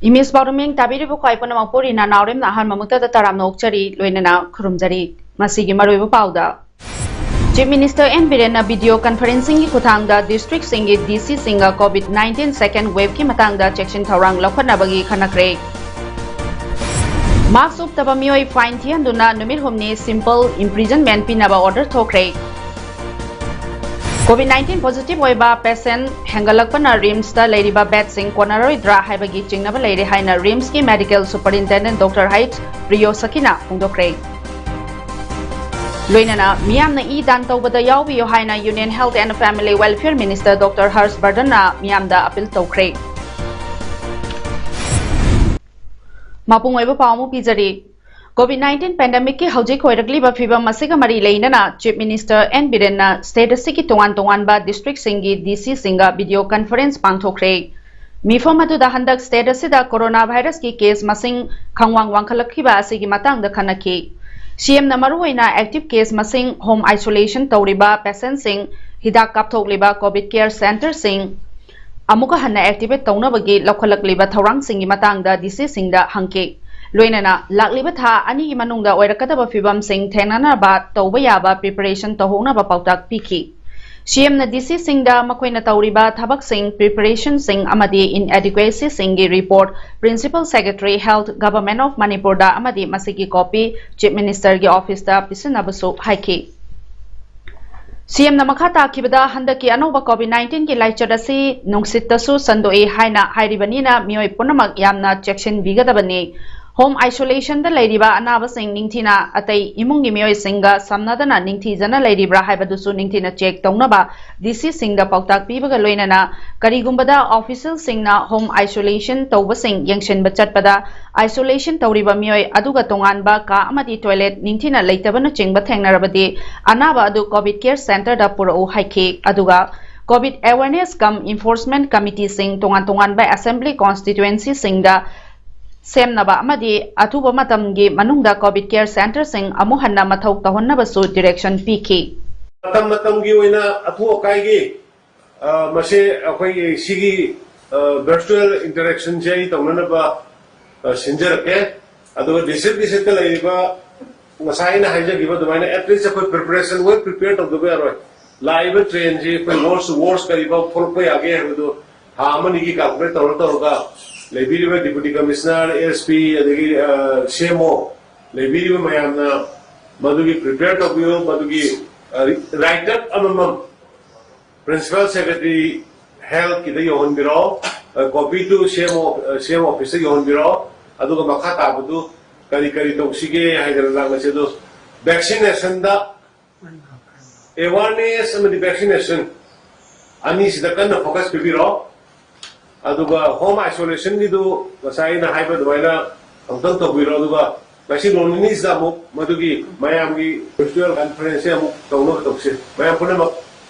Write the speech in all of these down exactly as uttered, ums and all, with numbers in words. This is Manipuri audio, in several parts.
ꯏꯃꯦꯖ ꯄꯥꯎꯗꯝꯃꯤꯡ ꯇꯥꯕꯤꯔꯤꯕ ꯈ꯭ꯋꯥꯏ ꯄꯨꯝꯅꯃꯛꯄꯨ ꯔꯤꯅꯥ ꯅꯥꯎꯔꯦꯝꯅ ꯑꯍꯥꯟꯕ ꯃꯛꯇꯗ ꯇꯔꯥꯝꯅ ꯑꯣꯛꯆꯔꯤ, ꯂꯣꯏꯅꯅ ꯈꯨꯔꯨꯝꯖꯔꯤ꯫ ꯃꯁꯤꯒꯤ ꯃꯔꯨꯑꯣꯏꯕ ꯄꯥꯎꯗ, Chief Minister N ꯕꯤꯔꯦꯟꯅ video conferencingꯒꯤ ꯈꯨꯠꯊꯥꯡꯗ districtꯁꯤꯡꯒꯤ DCꯁꯤꯡꯒ COVID nineteen second waveꯀꯤ ꯃꯇꯥꯡꯗ ꯆꯦꯛꯁꯤꯟ ꯊꯧꯔꯥꯡ ꯂꯧꯈꯠꯅꯕꯒꯤ ꯈꯟꯅꯈ꯭ꯔꯦ꯫ Mask ꯎꯞꯇꯕ ꯃꯤꯑꯣꯏ fine ꯊꯤꯍꯟꯗꯨꯅ ꯅꯨꯃꯤꯠ ꯍꯨꯝꯅꯤ simple imprisonment ꯄꯤꯅꯕ order ꯊꯣꯛꯈ꯭ꯔꯦ꯫ COVID nineteen positive ꯑꯣꯏꯕ patient ꯍꯦꯟꯒꯠꯂꯛꯄꯅ RIMSꯇ ꯂꯩꯔꯤꯕ bedꯁꯤꯡ ꯀꯣꯟꯅꯔꯣꯏꯗ꯭ꯔꯥ ꯍꯥꯏꯕꯒꯤ ꯆꯤꯡꯅꯕ ꯂꯩꯔꯦ ꯍꯥꯏꯅ RIMSꯀꯤ Medical Superintendent Doctor H Priyosakina ꯐꯣꯡꯗꯣꯛꯈ꯭ꯔꯦ꯫ ꯂꯣꯏꯅꯅ ꯃꯤꯌꯥꯝꯅ ꯏ ꯗꯥꯟ ꯇꯧꯕꯗ ꯌꯥꯎꯕꯤꯌꯨ ꯍꯥꯏꯅ Union Health and Family Welfare Minister Doctor Harsh Vardhanꯅ ꯃꯤꯌꯥꯝꯗ appeal ꯇꯧꯈ꯭ꯔꯦ꯫ ꯃꯄꯨꯡ ꯑꯣꯏꯕ ꯄꯥꯎ ꯑꯃ ꯄꯤꯖꯔꯤ꯫ COVID nineteen pandemicꯀꯤ ꯍꯧꯖꯤꯛ ꯑꯣꯏꯔꯛꯂꯤꯕ ꯐꯤꯕꯝ ꯑꯁꯤꯒ ꯃꯔꯤ ꯂꯩꯅꯅ Chief Minister N ꯕꯤꯔꯦꯟꯅ state ꯑꯁꯤꯒꯤ ꯇꯣꯉꯥꯟ ꯇꯣꯉꯥꯟꯕ districtꯁꯤꯡꯒꯤ DCꯁꯤꯡꯒ video conference ꯄꯥꯡꯊꯣꯛꯈ꯭ꯔꯦ꯫ ꯃꯤꯐꯝ ꯑꯗꯨꯗ ꯍꯟꯗꯛ state ꯑꯁꯤꯗ corona virusꯀꯤ case ꯃꯁꯤꯡ ꯈꯪꯋꯥꯡ ꯋꯥꯡꯈꯠꯂꯛꯈꯤꯕ ꯑꯁꯤꯒꯤ ꯃꯇꯥꯡꯗ ꯈꯟꯅꯈꯤ꯫ CMꯅ ꯃꯔꯨꯑꯣꯏꯅ active case ꯃꯁꯤꯡ, home isolation ꯇꯧꯔꯤꯕ patientꯁꯤꯡ, ꯍꯤꯗꯥꯛ ꯀꯥꯞꯊꯣꯛꯂꯤꯕ COVID care centreꯁꯤꯡ ꯑꯃꯨꯛꯀ ꯍꯟꯅ activate ꯇꯧꯅꯕꯒꯤ ꯂꯧꯈꯠꯂꯛꯂꯤꯕ ꯊꯧꯔꯥꯡꯁꯤꯡꯒꯤ ꯃꯇꯥꯡꯗ DCꯁꯤꯡꯗ ꯍꯪꯈꯤ꯫ ꯂꯣꯏꯅꯅ ꯂꯥꯛꯂꯤꯕ ꯊꯥ ꯑꯅꯤꯒꯤ ꯃꯅꯨꯡꯗ ꯑꯣꯏꯔꯛꯀꯗꯕ ꯐꯤꯕꯝꯁꯤꯡ ꯊꯦꯡꯅꯅꯕ ꯇꯧꯕ ꯌꯥꯕ preparation ꯇꯧꯍꯧꯅꯕ ꯄꯥꯎꯇꯥꯛ ꯄꯤꯈꯤ꯫ CMꯅ DCꯁꯤꯡꯗ ꯃꯈꯣꯏꯅ ꯇꯧꯔꯤꯕ ꯊꯕꯛꯁꯤꯡ, preparationꯁꯤꯡ ꯑꯃꯗꯤ inadequacyꯁꯤꯡꯒꯤ report Principal Secretary Health, Government of Manipurꯗ ꯑꯃꯗꯤ ꯃꯁꯤꯒꯤ copy Chief Ministerꯒꯤ officeꯇ ꯄꯤꯁꯤꯟꯅꯕꯁꯨ ꯍꯥꯏꯈꯤ꯫ CMꯅ ꯃꯈꯥ ꯇꯥꯈꯤꯕꯗ, ꯍꯟꯗꯛꯀꯤ ꯑꯅꯧꯕ COVID nineteenꯒꯤ ꯂꯥꯏꯆꯠ ꯑꯁꯤ ꯅꯨꯡꯁꯤꯠꯇꯁꯨ ꯁꯟꯗꯣꯛꯏ ꯍꯥꯏꯅ ꯍꯥꯏꯔꯤꯕꯅꯤꯅ ꯃꯤꯑꯣꯏ ꯄꯨꯝꯅꯃꯛ ꯌꯥꯝꯅ ꯆꯦꯛꯁꯤꯟꯕꯤꯒꯗꯕꯅꯤ꯫ Home isolationꯗ ꯂꯩꯔꯤꯕ ꯑꯅꯥꯕꯁꯤꯡ ꯅꯤꯡꯊꯤꯅ ꯑꯇꯩ ꯏꯃꯨꯡꯒꯤ ꯃꯤꯑꯣꯏꯁꯤꯡꯒ ꯁꯝꯅꯗꯅ ꯅꯤꯡꯊꯤꯖꯅ ꯂꯩꯔꯤꯕ꯭ꯔꯥ ꯍꯥꯏꯕꯗꯨꯁꯨ ꯅꯤꯡꯊꯤꯅ check ꯇꯧꯅꯕ DCꯁꯤꯡꯗ ꯄꯥꯎꯇꯥꯛ ꯄꯤꯕꯒ ꯂꯣꯏꯅꯅ ꯀꯔꯤꯒꯨꯝꯕꯗ officialꯁꯤꯡꯅ home isolation ꯇꯧꯕꯁꯤꯡ ꯌꯦꯡꯁꯤꯟꯕ ꯆꯠꯄꯗ isolation ꯇꯧꯔꯤꯕ ꯃꯤꯑꯣꯏ ꯑꯗꯨꯒ ꯇꯣꯉꯥꯟꯕ ꯀꯥ ꯑꯃꯗꯤ toilet ꯅꯤꯡꯊꯤꯅ ꯂꯩꯇꯕꯅꯆꯤꯡꯕ ꯊꯦꯡꯅꯔꯕꯗꯤ ꯑꯅꯥꯕ ꯑꯗꯨ COVID care centreꯗ ꯄꯨꯔꯛꯎ ꯍꯥꯏꯈꯤ꯫ ꯑꯗꯨꯒ COVID awareness cum enforcement committeeꯁꯤꯡ ꯇꯣꯉꯥꯟ ꯇꯣꯉꯥꯟꯕ assembly constituencyꯁꯤꯡꯗ ꯁꯦꯝꯅꯕ ꯑꯃꯗꯤ ꯑꯊꯨꯕ ꯃꯇꯝꯒꯤ ꯃꯅꯨꯡꯗ COVID care centreꯁꯤꯡ ꯑꯃꯨꯛ ꯍꯟꯅ ꯃꯊꯧ ꯇꯧꯍꯟꯅꯕꯁꯨ direction ꯄꯤꯈꯤ꯫ ꯃꯇꯝ ꯃꯇꯝꯒꯤ ꯑꯣꯏꯅ ꯑꯊꯨ ꯑꯀꯥꯏꯒꯤ ꯑ, ꯃꯁꯤ ꯑꯩꯈꯣꯏꯒꯤ ꯁꯤꯒꯤ virtual interactionꯁꯦ ꯑꯩ ꯇꯧꯅꯅꯕ ꯑ, ꯁꯤꯟꯖꯔꯛꯀꯦ꯫ ꯑꯗꯨꯒ district districtꯇ ꯂꯩꯔꯤꯕ ꯉꯁꯥꯏ ꯑꯩꯅ ꯍꯥꯏꯖꯈꯤꯕ ꯑꯗꯨꯃꯥꯏꯅ at least ꯑꯩꯈꯣꯏ preparation, well prepare ꯇꯧꯗꯕ ꯌꯥꯔꯣꯏ꯫ ꯂꯥꯛꯏꯕ trainꯁꯤ ꯑꯩꯈꯣꯏ worst to worst ꯀꯔꯤ ꯐꯥꯎ ꯊꯣꯛꯂꯛꯄ ꯌꯥꯒꯦ ꯍꯥꯏꯕꯗꯨ ꯊꯥ ꯑꯃ ꯑꯅꯤꯒꯤ calculate ꯇꯧꯔ ꯇꯧꯔꯒ ꯂꯩꯕꯤꯔꯤꯕ deputy commissioner, SP, ꯑꯗꯒꯤ CMO ꯂꯩꯕꯤꯔꯤꯕ ꯃꯌꯥꯝꯅ ꯃꯗꯨꯒꯤ prepare ꯇꯧꯕꯤꯌꯨ꯫ ꯃꯗꯨꯒꯤ write up ꯑꯃꯃꯝ principal secretary healthꯀꯤꯗ ꯌꯧꯍꯟꯕꯤꯔꯛꯑꯣ꯫ Copy to CM officeꯇ ꯌꯧꯍꯟꯕꯤꯔꯛꯑꯣ꯫ ꯑꯗꯨꯒ ꯃꯈꯥ ꯇꯥꯕꯗꯨ ꯀꯔꯤ ꯀꯔꯤ ꯇꯧꯁꯤꯒꯦ ꯍꯥꯏꯗꯅ ꯂꯥꯛꯅꯁꯤ꯫ ꯑꯗꯨ vaccinationꯗ awareness ꯑꯃꯗꯤ vaccination ꯑꯅꯤꯁꯤꯗ ꯀꯟꯅ focus ꯄꯤꯕꯤꯔꯣ꯫ ꯑꯗꯨꯒ home isolationꯒꯤꯗꯨ ꯉꯁꯥꯏ ꯑꯩꯅ ꯍꯥꯏꯕ ꯑꯗꯨꯃꯥꯏꯅ ꯑꯃꯨꯛꯇꯪ ꯇꯧꯕꯤꯔꯣ꯫ ꯑꯗꯨꯒ ꯉꯁꯤ ꯅꯣꯡ ꯅꯤꯅꯤꯁꯤꯗ ꯑꯃꯨꯛ ꯃꯗꯨꯒꯤ ꯃꯌꯥꯝꯒꯤ virtual conferenceꯁꯦ ꯑꯃꯨꯛ ꯇꯧꯅꯕ ꯇꯧꯁꯤ꯫ ꯃꯌꯥꯝ ꯄꯨꯝꯅꯃꯛ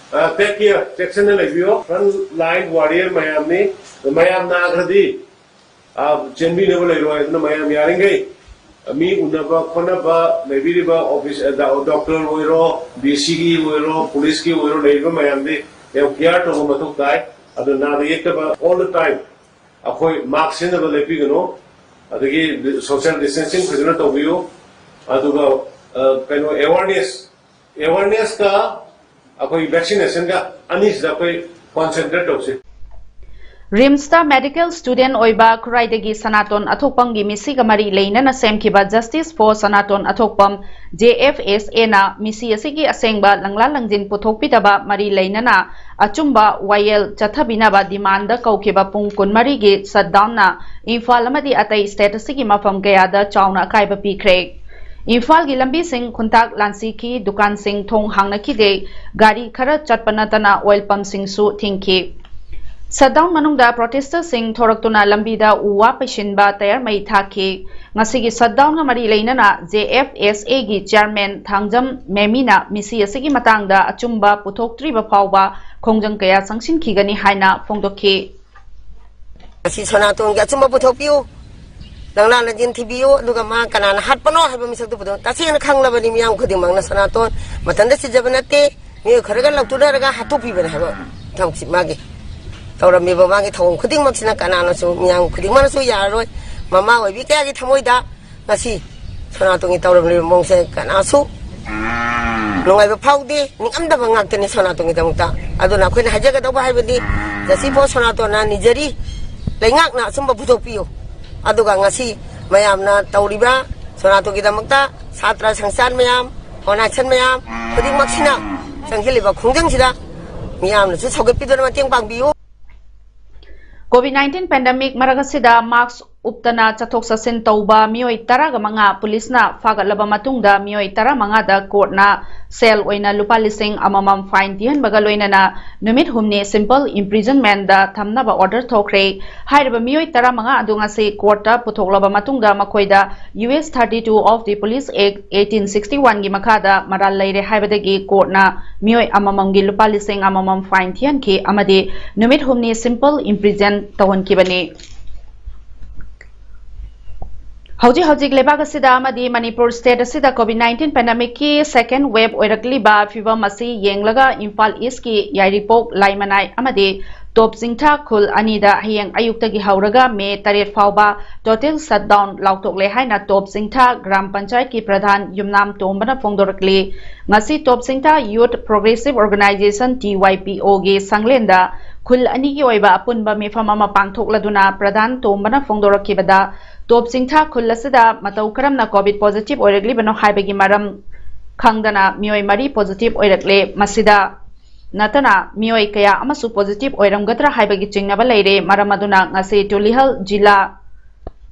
take care, ꯆꯦꯛꯁꯤꯟꯅ ꯂꯩꯕꯤꯌꯣ꯫ Front line warrior ꯃꯌꯥꯝꯅꯤ꯫ ꯃꯌꯥꯝ ꯅꯥꯈ꯭ꯔꯗꯤ ꯆꯦꯟꯕꯤꯅꯕ ꯂꯩꯔꯣꯏ꯫ ꯑꯗꯨꯅ ꯃꯌꯥꯝ ꯌꯥꯔꯤꯈꯩ ꯃꯤ ꯎꯅꯕ ꯈꯣꯠꯅꯕ, ꯂꯩꯕꯤꯔꯤꯕ office doctor ꯑꯣꯏꯔꯣ, DCꯒꯤ ꯑꯣꯏꯔꯣ, policeꯀꯤ ꯑꯣꯏꯔꯣ, ꯂꯩꯔꯤꯕ ꯃꯌꯥꯝꯗꯤ ꯌꯥꯝ care ꯇꯧꯕ ꯃꯊꯧ ꯇꯥꯏ꯫ ꯑꯗꯨ ꯅꯥꯗ ꯌꯦꯛꯇꯕ all the time ꯑꯩꯈꯣꯏ mask ꯁꯤꯖꯤꯟꯅꯕ ꯂꯦꯞꯄꯤꯒꯅꯨ꯫ ꯑꯗꯒꯤ social distancing ꯐꯖꯅ ꯇꯧꯕꯤꯌꯨ꯫ ꯑꯗꯨꯒ ꯀꯩꯅꯣ awareness, awarenessꯀ ꯑꯩꯈꯣꯏ vaccinationꯒ ꯑꯅꯤꯁꯤꯗ ꯑꯩꯈꯣꯏ concentrate ꯇꯧꯁꯤ꯫ ꯔꯤꯝꯁꯇ ꯃꯦꯗꯤꯀꯦꯜ ꯁ꯭ꯇꯨꯗꯦꯟꯠ ꯑꯣꯏꯕ ꯈꯨꯔꯥꯏꯗꯒꯤ ꯁꯅꯥꯇꯣꯟ ꯑꯊꯣꯛꯄꯝꯒꯤ ꯃꯤꯁꯤꯒ ꯃꯔꯤ ꯂꯩꯅꯅ ꯁꯦꯝꯈꯤꯕ Justice for ꯁꯅꯥꯇꯣꯟ ꯑꯊꯣꯛꯄꯝ, J F S A ꯅ ꯃꯤꯁꯤ ꯑꯁꯤꯒꯤ ꯑꯁꯦꯡꯕ ꯂꯪꯂꯥ ꯂꯪꯖꯤꯟ ꯄꯨꯊꯣꯛꯄꯤꯗꯕ ꯃꯔꯤ ꯂꯩꯅꯅ ꯑꯆꯨꯝꯕ ꯋꯥꯌꯦꯜ ꯆꯠꯊꯕꯤꯅꯕ ꯗꯤꯃꯥꯟꯗ ꯀꯧꯈꯤꯕ ꯄꯨꯡ ꯀꯨꯟꯃꯔꯤꯒꯤ ꯁꯠꯗꯥꯎꯟꯅ ꯏꯝꯐꯥꯜ ꯑꯃꯗꯤ ꯑꯇꯩ ꯁ꯭ꯇꯦꯠ ꯑꯁꯤꯒꯤ ꯃꯐꯝ ꯀꯌꯥꯗ ꯆꯥꯎꯅ ꯑꯀꯥꯏꯕ ꯄꯤꯈ꯭ꯔꯦ꯫ ꯏꯝꯐꯥꯜꯒꯤ ꯂꯝꯕꯤꯁꯤꯡ ꯈꯨꯟꯇꯥꯛ ꯂꯥꯟꯁꯤꯈꯤ, ꯗꯨꯀꯥꯟꯁꯤꯡ ꯊꯣꯡ ꯍꯥꯡꯅꯈꯤꯗꯦ, ꯒꯥꯔꯤ ꯈꯔ ꯆꯠꯄ ꯅꯠꯇꯅ ꯑꯣꯏꯜ ꯄꯝꯁꯤꯡꯁꯨ ꯊꯤꯡꯈꯤ꯫ ꯁꯠꯗꯥꯎꯟ ꯃꯅꯨꯡꯗ ꯄ꯭ꯔꯣꯇꯦꯁꯇꯔꯁꯤꯡ ꯊꯣꯔꯛꯇꯨꯅ ꯂꯝꯕꯤꯗ ꯎ ꯋꯥ ꯄꯩꯁꯤꯟꯕ, ꯇꯌꯥꯔ ꯃꯩ ꯊꯥꯈꯤ꯫ ꯉꯁꯤꯒꯤ ꯁꯠꯗꯥꯎꯟꯒ ꯃꯔꯤ ꯂꯩꯅꯅ J F S A ꯒꯤ ꯆꯤꯌꯔꯃꯦꯟ ꯊꯥꯡꯖꯝ ꯃꯦꯃꯤꯅ ꯃꯤꯁꯤ ꯑꯁꯤꯒꯤ ꯃꯇꯥꯡꯗ ꯑꯆꯨꯝꯕ ꯄꯨꯊꯣꯛꯇ꯭ꯔꯤꯕ ꯐꯥꯎꯕ ꯈꯣꯡꯖꯪ ꯀꯌꯥ ꯆꯪꯁꯤꯟꯈꯤꯒꯅꯤ ꯍꯥꯏꯅ ꯐꯣꯡꯗꯣꯛꯈꯤ꯫ ꯑꯁꯤ ꯁꯣꯅꯥꯇꯣꯟꯒꯤ ꯑꯆꯨꯝꯕ ꯄꯨꯊꯣꯛꯄꯤꯌꯨ, ꯂꯪꯂꯥ ꯂꯪꯖꯤꯟ ꯊꯤꯕꯤꯌꯨ, ꯑꯗꯨꯒ ꯃꯥ ꯀꯅꯥꯅ ꯍꯥꯠꯄꯅꯣ ꯍꯥꯏꯕ ꯃꯤꯁꯛꯇꯨ ꯄꯨꯊꯣꯛ꯫ ꯇꯁꯦꯡꯅ ꯈꯪꯂꯕꯅꯤ ꯃꯤꯌꯥꯝ ꯈꯨꯗꯤꯡꯃꯛꯅ, ꯁꯣꯅꯥꯇꯣꯟ ꯃꯊꯟꯇ ꯁꯤꯖꯕ ꯅꯠꯇꯦ, ꯃꯤꯑꯣꯏ ꯈꯔꯒ ꯂꯧꯊꯣꯛꯅꯔꯒ ꯍꯥꯠꯇꯣꯛꯄꯤꯕꯅꯦ ꯍꯥꯏꯕ ꯊꯕꯛꯁꯤ ꯃꯥꯒꯤ ꯇꯧꯔꯝꯃꯤꯕ ꯃꯥꯒꯤ ꯊꯧꯑꯣꯡ ꯈꯨꯗꯤꯡꯃꯛꯁꯤꯅ ꯀꯅꯥꯅꯁꯨ, ꯃꯤꯌꯥꯝ ꯈꯨꯗꯤꯡꯃꯛꯅꯁꯨ ꯌꯥꯔꯔꯣꯏ꯫ ꯃꯃꯥ ꯑꯣꯏꯕꯤ ꯀꯌꯥꯒꯤ ꯊꯃꯣꯏꯗ ꯉꯁꯤ ꯁꯣꯅꯥꯇꯣꯟꯒꯤ ꯇꯧꯔꯝꯂꯤꯕ ꯃꯑꯣꯡꯁꯦ ꯀꯅꯥꯁꯨ ꯅꯨꯡꯉꯥꯏꯕ ꯐꯥꯎꯗꯦ, ꯅꯤꯡꯉꯝꯗꯕ ꯉꯥꯛꯇꯅꯤ ꯁꯣꯅꯥꯇꯣꯟꯒꯤꯗꯃꯛꯇ꯫ ꯑꯗꯨꯅ ꯑꯩꯈꯣꯏꯅ ꯍꯥꯏꯖꯒꯗꯧꯕ ꯍꯥꯏꯕꯗꯤ, Justice for ꯁꯣꯅꯥꯇꯣꯟꯅ ꯅꯤꯖꯔꯤ, ꯂꯩꯉꯥꯛꯅ ꯑꯆꯨꯝꯕ ꯄꯨꯊꯣꯛꯄꯤꯌꯨ꯫ ꯑꯗꯨꯒ ꯉꯁꯤ ꯃꯌꯥꯝꯅ ꯇꯧꯔꯤꯕ ꯁꯣꯅꯥꯇꯣꯟꯒꯤꯗꯃꯛꯇ ꯁꯥꯇ꯭ꯔ ꯁꯪꯁꯊꯥꯟ ꯃꯌꯥꯝ, ꯑꯣꯔꯒꯅꯥꯏꯖꯦꯁꯟ ꯃꯌꯥꯝ ꯈꯨꯗꯤꯡꯃꯛꯁꯤꯅ ꯆꯪꯁꯤꯜꯂꯤꯕ ꯈꯣꯡꯖꯪꯁꯤꯗ ꯃꯤꯌꯥꯝꯅꯁꯨ ꯁꯧꯒꯠꯄꯤꯗꯨꯅ ꯃꯇꯦꯡ ꯄꯥꯡꯕꯤꯌꯨ꯫ ꯀꯣꯚꯤꯗ ꯅꯥꯏꯟꯇꯤꯟ ꯄꯦꯟꯗꯦꯃꯤꯛ ꯃꯔꯛ ꯑꯁꯤꯗ ꯃꯥꯁ꯭ꯛ ꯎꯞꯇꯅ ꯆꯠꯊꯣꯛ ꯆꯠꯁꯤꯟ ꯇꯧꯕ ꯃꯤꯑꯣꯏ ꯇꯔꯥꯒ ꯃꯉꯥ ꯄꯨꯂꯤꯁꯅ ꯐꯥꯒꯠꯂꯕ ꯃꯇꯨꯡꯗ ꯃꯤꯑꯣꯏ ꯇꯔꯥꯃꯉꯥꯗ ꯀꯣꯔꯠꯅ ꯁꯦꯜ ꯑꯣꯏꯅ ꯂꯨꯄꯥ ꯂꯤꯁꯤꯡ ꯑꯃꯃꯝ ꯐꯥꯏꯟ ꯊꯤꯍꯟꯕꯒ ꯂꯣꯏꯅꯅ ꯅꯨꯃꯤꯠ ꯍꯨꯝꯅꯤ ꯁꯤꯝꯄꯜ ꯏꯝꯄ꯭ꯔꯤꯖꯟꯃꯦꯟꯗ ꯊꯝꯅꯕ ꯑꯣꯔꯗꯔ ꯊꯣꯛꯈ꯭ꯔꯦ꯫ ꯍꯥꯏꯔꯤꯕ ꯃꯤꯑꯣꯏ ꯇꯔꯥꯃꯉꯥ ꯑꯗꯨ ꯉꯁꯤ ꯀꯣꯔꯠꯇ ꯄꯨꯊꯣꯛꯂꯕ ꯃꯇꯨꯡꯗ ꯃꯈꯣꯏꯗ U S thirty two of the Police Act eighteen sixty one ꯒꯤ ꯃꯈꯥꯗ ꯃꯔꯥꯜ ꯂꯩꯔꯦ ꯍꯥꯏꯕꯗꯒꯤ ꯀꯣꯔꯠꯅ ꯃꯤꯑꯣꯏ ꯑꯃꯃꯝꯒꯤ ꯂꯨꯄꯥ ꯂꯤꯁꯤꯡ ꯑꯃꯃꯝ ꯐꯥꯏꯟ ꯊꯤꯍꯟꯈꯤ ꯑꯃꯗꯤ ꯅꯨꯃꯤꯠ ꯍꯨꯝꯅꯤ ꯁꯤꯝꯄꯜ ꯏꯝꯄ꯭ꯔꯤꯖꯟ ꯇꯧꯍꯟꯈꯤꯕꯅꯤ꯫ ꯍꯧꯖꯤꯛ ꯍꯧꯖꯤꯛ ꯂꯩꯕꯥꯛ ꯑꯁꯤꯗ ꯑꯃꯗꯤ ꯃꯅꯤꯄꯨꯔ ꯁ꯭ꯇꯦꯠ ꯑꯁꯤꯗ ꯀꯣꯚꯤꯗ ꯅꯥꯏꯟꯇꯤꯟ ꯄꯦꯟꯗꯦꯃꯤꯛꯀꯤ ꯁꯦꯀꯦꯟ ꯋꯦꯕ ꯑꯣꯏꯔꯛꯂꯤꯕ ꯐꯤꯚꯝ ꯑꯁꯤ ꯌꯦꯡꯂꯒ ꯏꯝꯐꯥꯜ ꯏꯁ꯭ꯠꯀꯤ ꯌꯥꯏꯔꯤꯄꯣꯛ, ꯂꯥꯏꯃꯅꯥꯏ ꯑꯃꯗꯤ ꯇꯣꯞ ꯆꯤꯡꯊꯥ ꯈꯨꯜ ꯑꯅꯤꯗ ꯍꯌꯦꯡ ꯑꯌꯨꯛꯇꯒꯤ ꯍꯧꯔꯒ ꯃꯦ ꯇꯔꯦꯠ ꯐꯥꯎꯕ ꯇꯣꯇꯦꯜ ꯁꯠꯗꯥꯎꯟ ꯂꯥꯎꯊꯣꯛꯂꯦ ꯍꯥꯏꯅ ꯇꯣꯞ ꯆꯤꯡꯊꯥ ꯒ꯭ꯔꯥꯝ ꯄꯟꯆꯥꯌꯠꯀꯤ ꯄ꯭ꯔꯙꯥꯟ ꯌꯨꯝꯅꯥꯝ ꯇꯣꯝꯕꯅ ꯐꯣꯡꯗꯣꯔꯛꯂꯤ꯫ ꯉꯁꯤ Top Chingtha youth progressive organisation, T Y P O, ꯒꯤ ꯁꯪꯂꯦꯟꯗ ꯈꯨꯜ ꯑꯅꯤꯒꯤ ꯑꯣꯏꯕ ꯑꯄꯨꯟꯕ ꯃꯤꯐꯝ ꯑꯃ ꯄꯥꯡꯊꯣꯛꯂꯗꯨꯅ ꯄ꯭ꯔꯙꯥꯟ ꯇꯣꯝꯕꯅ ꯐꯣꯡꯗꯣꯔꯛꯈꯤꯕꯗ, ꯇꯣꯞ ꯆꯤꯡꯊꯥ ꯈꯨꯜ ꯑꯁꯤꯗ ꯃꯇꯧ ꯀꯔꯝꯅ COVID positive ꯑꯣꯏꯔꯛꯂꯤꯕꯅꯣ ꯍꯥꯏꯕꯒꯤ ꯃꯔꯝ ꯈꯪꯗꯅ ꯃꯤꯑꯣꯏ ꯃꯔꯤ positive ꯑꯣꯏꯔꯛꯂꯦ꯫ ꯃꯁꯤꯗ ꯅꯠꯇꯅ ꯃꯤꯑꯣꯏ ꯀꯌꯥ ꯑꯃꯁꯨ positive ꯑꯣꯏꯔꯝꯒꯗ꯭ꯔꯥ ꯍꯥꯏꯕꯒꯤ ꯆꯤꯡꯅꯕ ꯂꯩꯔꯦ꯫ ꯃꯔꯝ ꯑꯗꯨꯅ ꯉꯁꯤ ꯇꯨꯂꯤꯍꯜ ꯖꯤꯂꯥ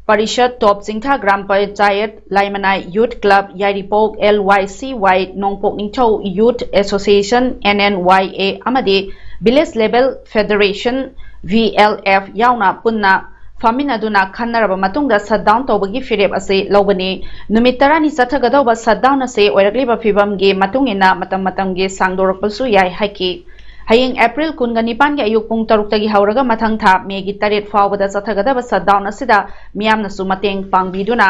ꯄꯔꯤꯁꯠ, ꯇꯣꯞ ꯆꯤꯡꯊꯥ ꯒ꯭ꯔꯥꯝ ꯄꯟꯆꯥꯌꯠ, ꯂꯥꯏꯃꯅꯥꯏ ꯌꯨꯠ ꯀ꯭ꯂꯕ, ꯌꯥꯏꯔꯤꯄꯣꯛ LYCY, ꯅꯣꯡꯄꯣꯛ ꯅꯤꯡꯊꯧ ꯌꯨꯠ ꯑꯦꯁꯣꯁꯤꯌꯦꯁꯟ NNYA ꯑꯃꯗꯤ ꯚꯤꯂꯦꯖ ꯂꯦꯚꯦꯜ ꯐꯦꯗꯔꯦꯁꯟ, VLF, ꯌꯥꯎꯅ ꯄꯨꯟꯅ ꯐꯝꯃꯤꯟꯅꯗꯨꯅ ꯈꯟꯅꯔꯕ ꯃꯇꯨꯡꯗ ꯁꯠꯗꯥꯎꯟ ꯇꯧꯕꯒꯤ ꯐꯤꯔꯦꯞ ꯑꯁꯤ ꯂꯧꯕꯅꯤ꯫ ꯅꯨꯃꯤꯠ ꯇꯔꯥꯅꯤ ꯆꯠꯊꯒꯗꯧꯕ ꯁꯠꯗꯥꯎꯟ ꯑꯁꯤ ꯑꯣꯏꯔꯛꯂꯤꯕ ꯐꯤꯕꯝꯒꯤ ꯃꯇꯨꯡ ꯏꯟꯅ ꯃꯇꯝ ꯃꯇꯝꯒꯤ ꯁꯥꯡꯗꯣꯔꯛꯄꯁꯨ ꯌꯥꯏ ꯍꯥꯏꯈꯤ꯫ ꯍꯌꯦꯡ ꯑꯦꯄ꯭ꯔꯤꯜ ꯀꯨꯟꯒ ꯅꯤꯄꯥꯟꯒꯤ ꯑꯌꯨꯛ ꯄꯨꯡ ꯇꯔꯨꯛꯇꯒꯤ ꯍꯧꯔꯒ ꯃꯊꯪ ꯊꯥ ꯃꯦꯒꯤ ꯇꯔꯦꯠ ꯐꯥꯎꯕꯗ ꯆꯠꯊꯒꯗꯕ ꯁꯠꯗꯥꯎꯟ ꯑꯁꯤꯗ ꯃꯤꯌꯥꯝꯅꯁꯨ ꯃꯇꯦꯡ ꯄꯥꯡꯕꯤꯗꯨꯅ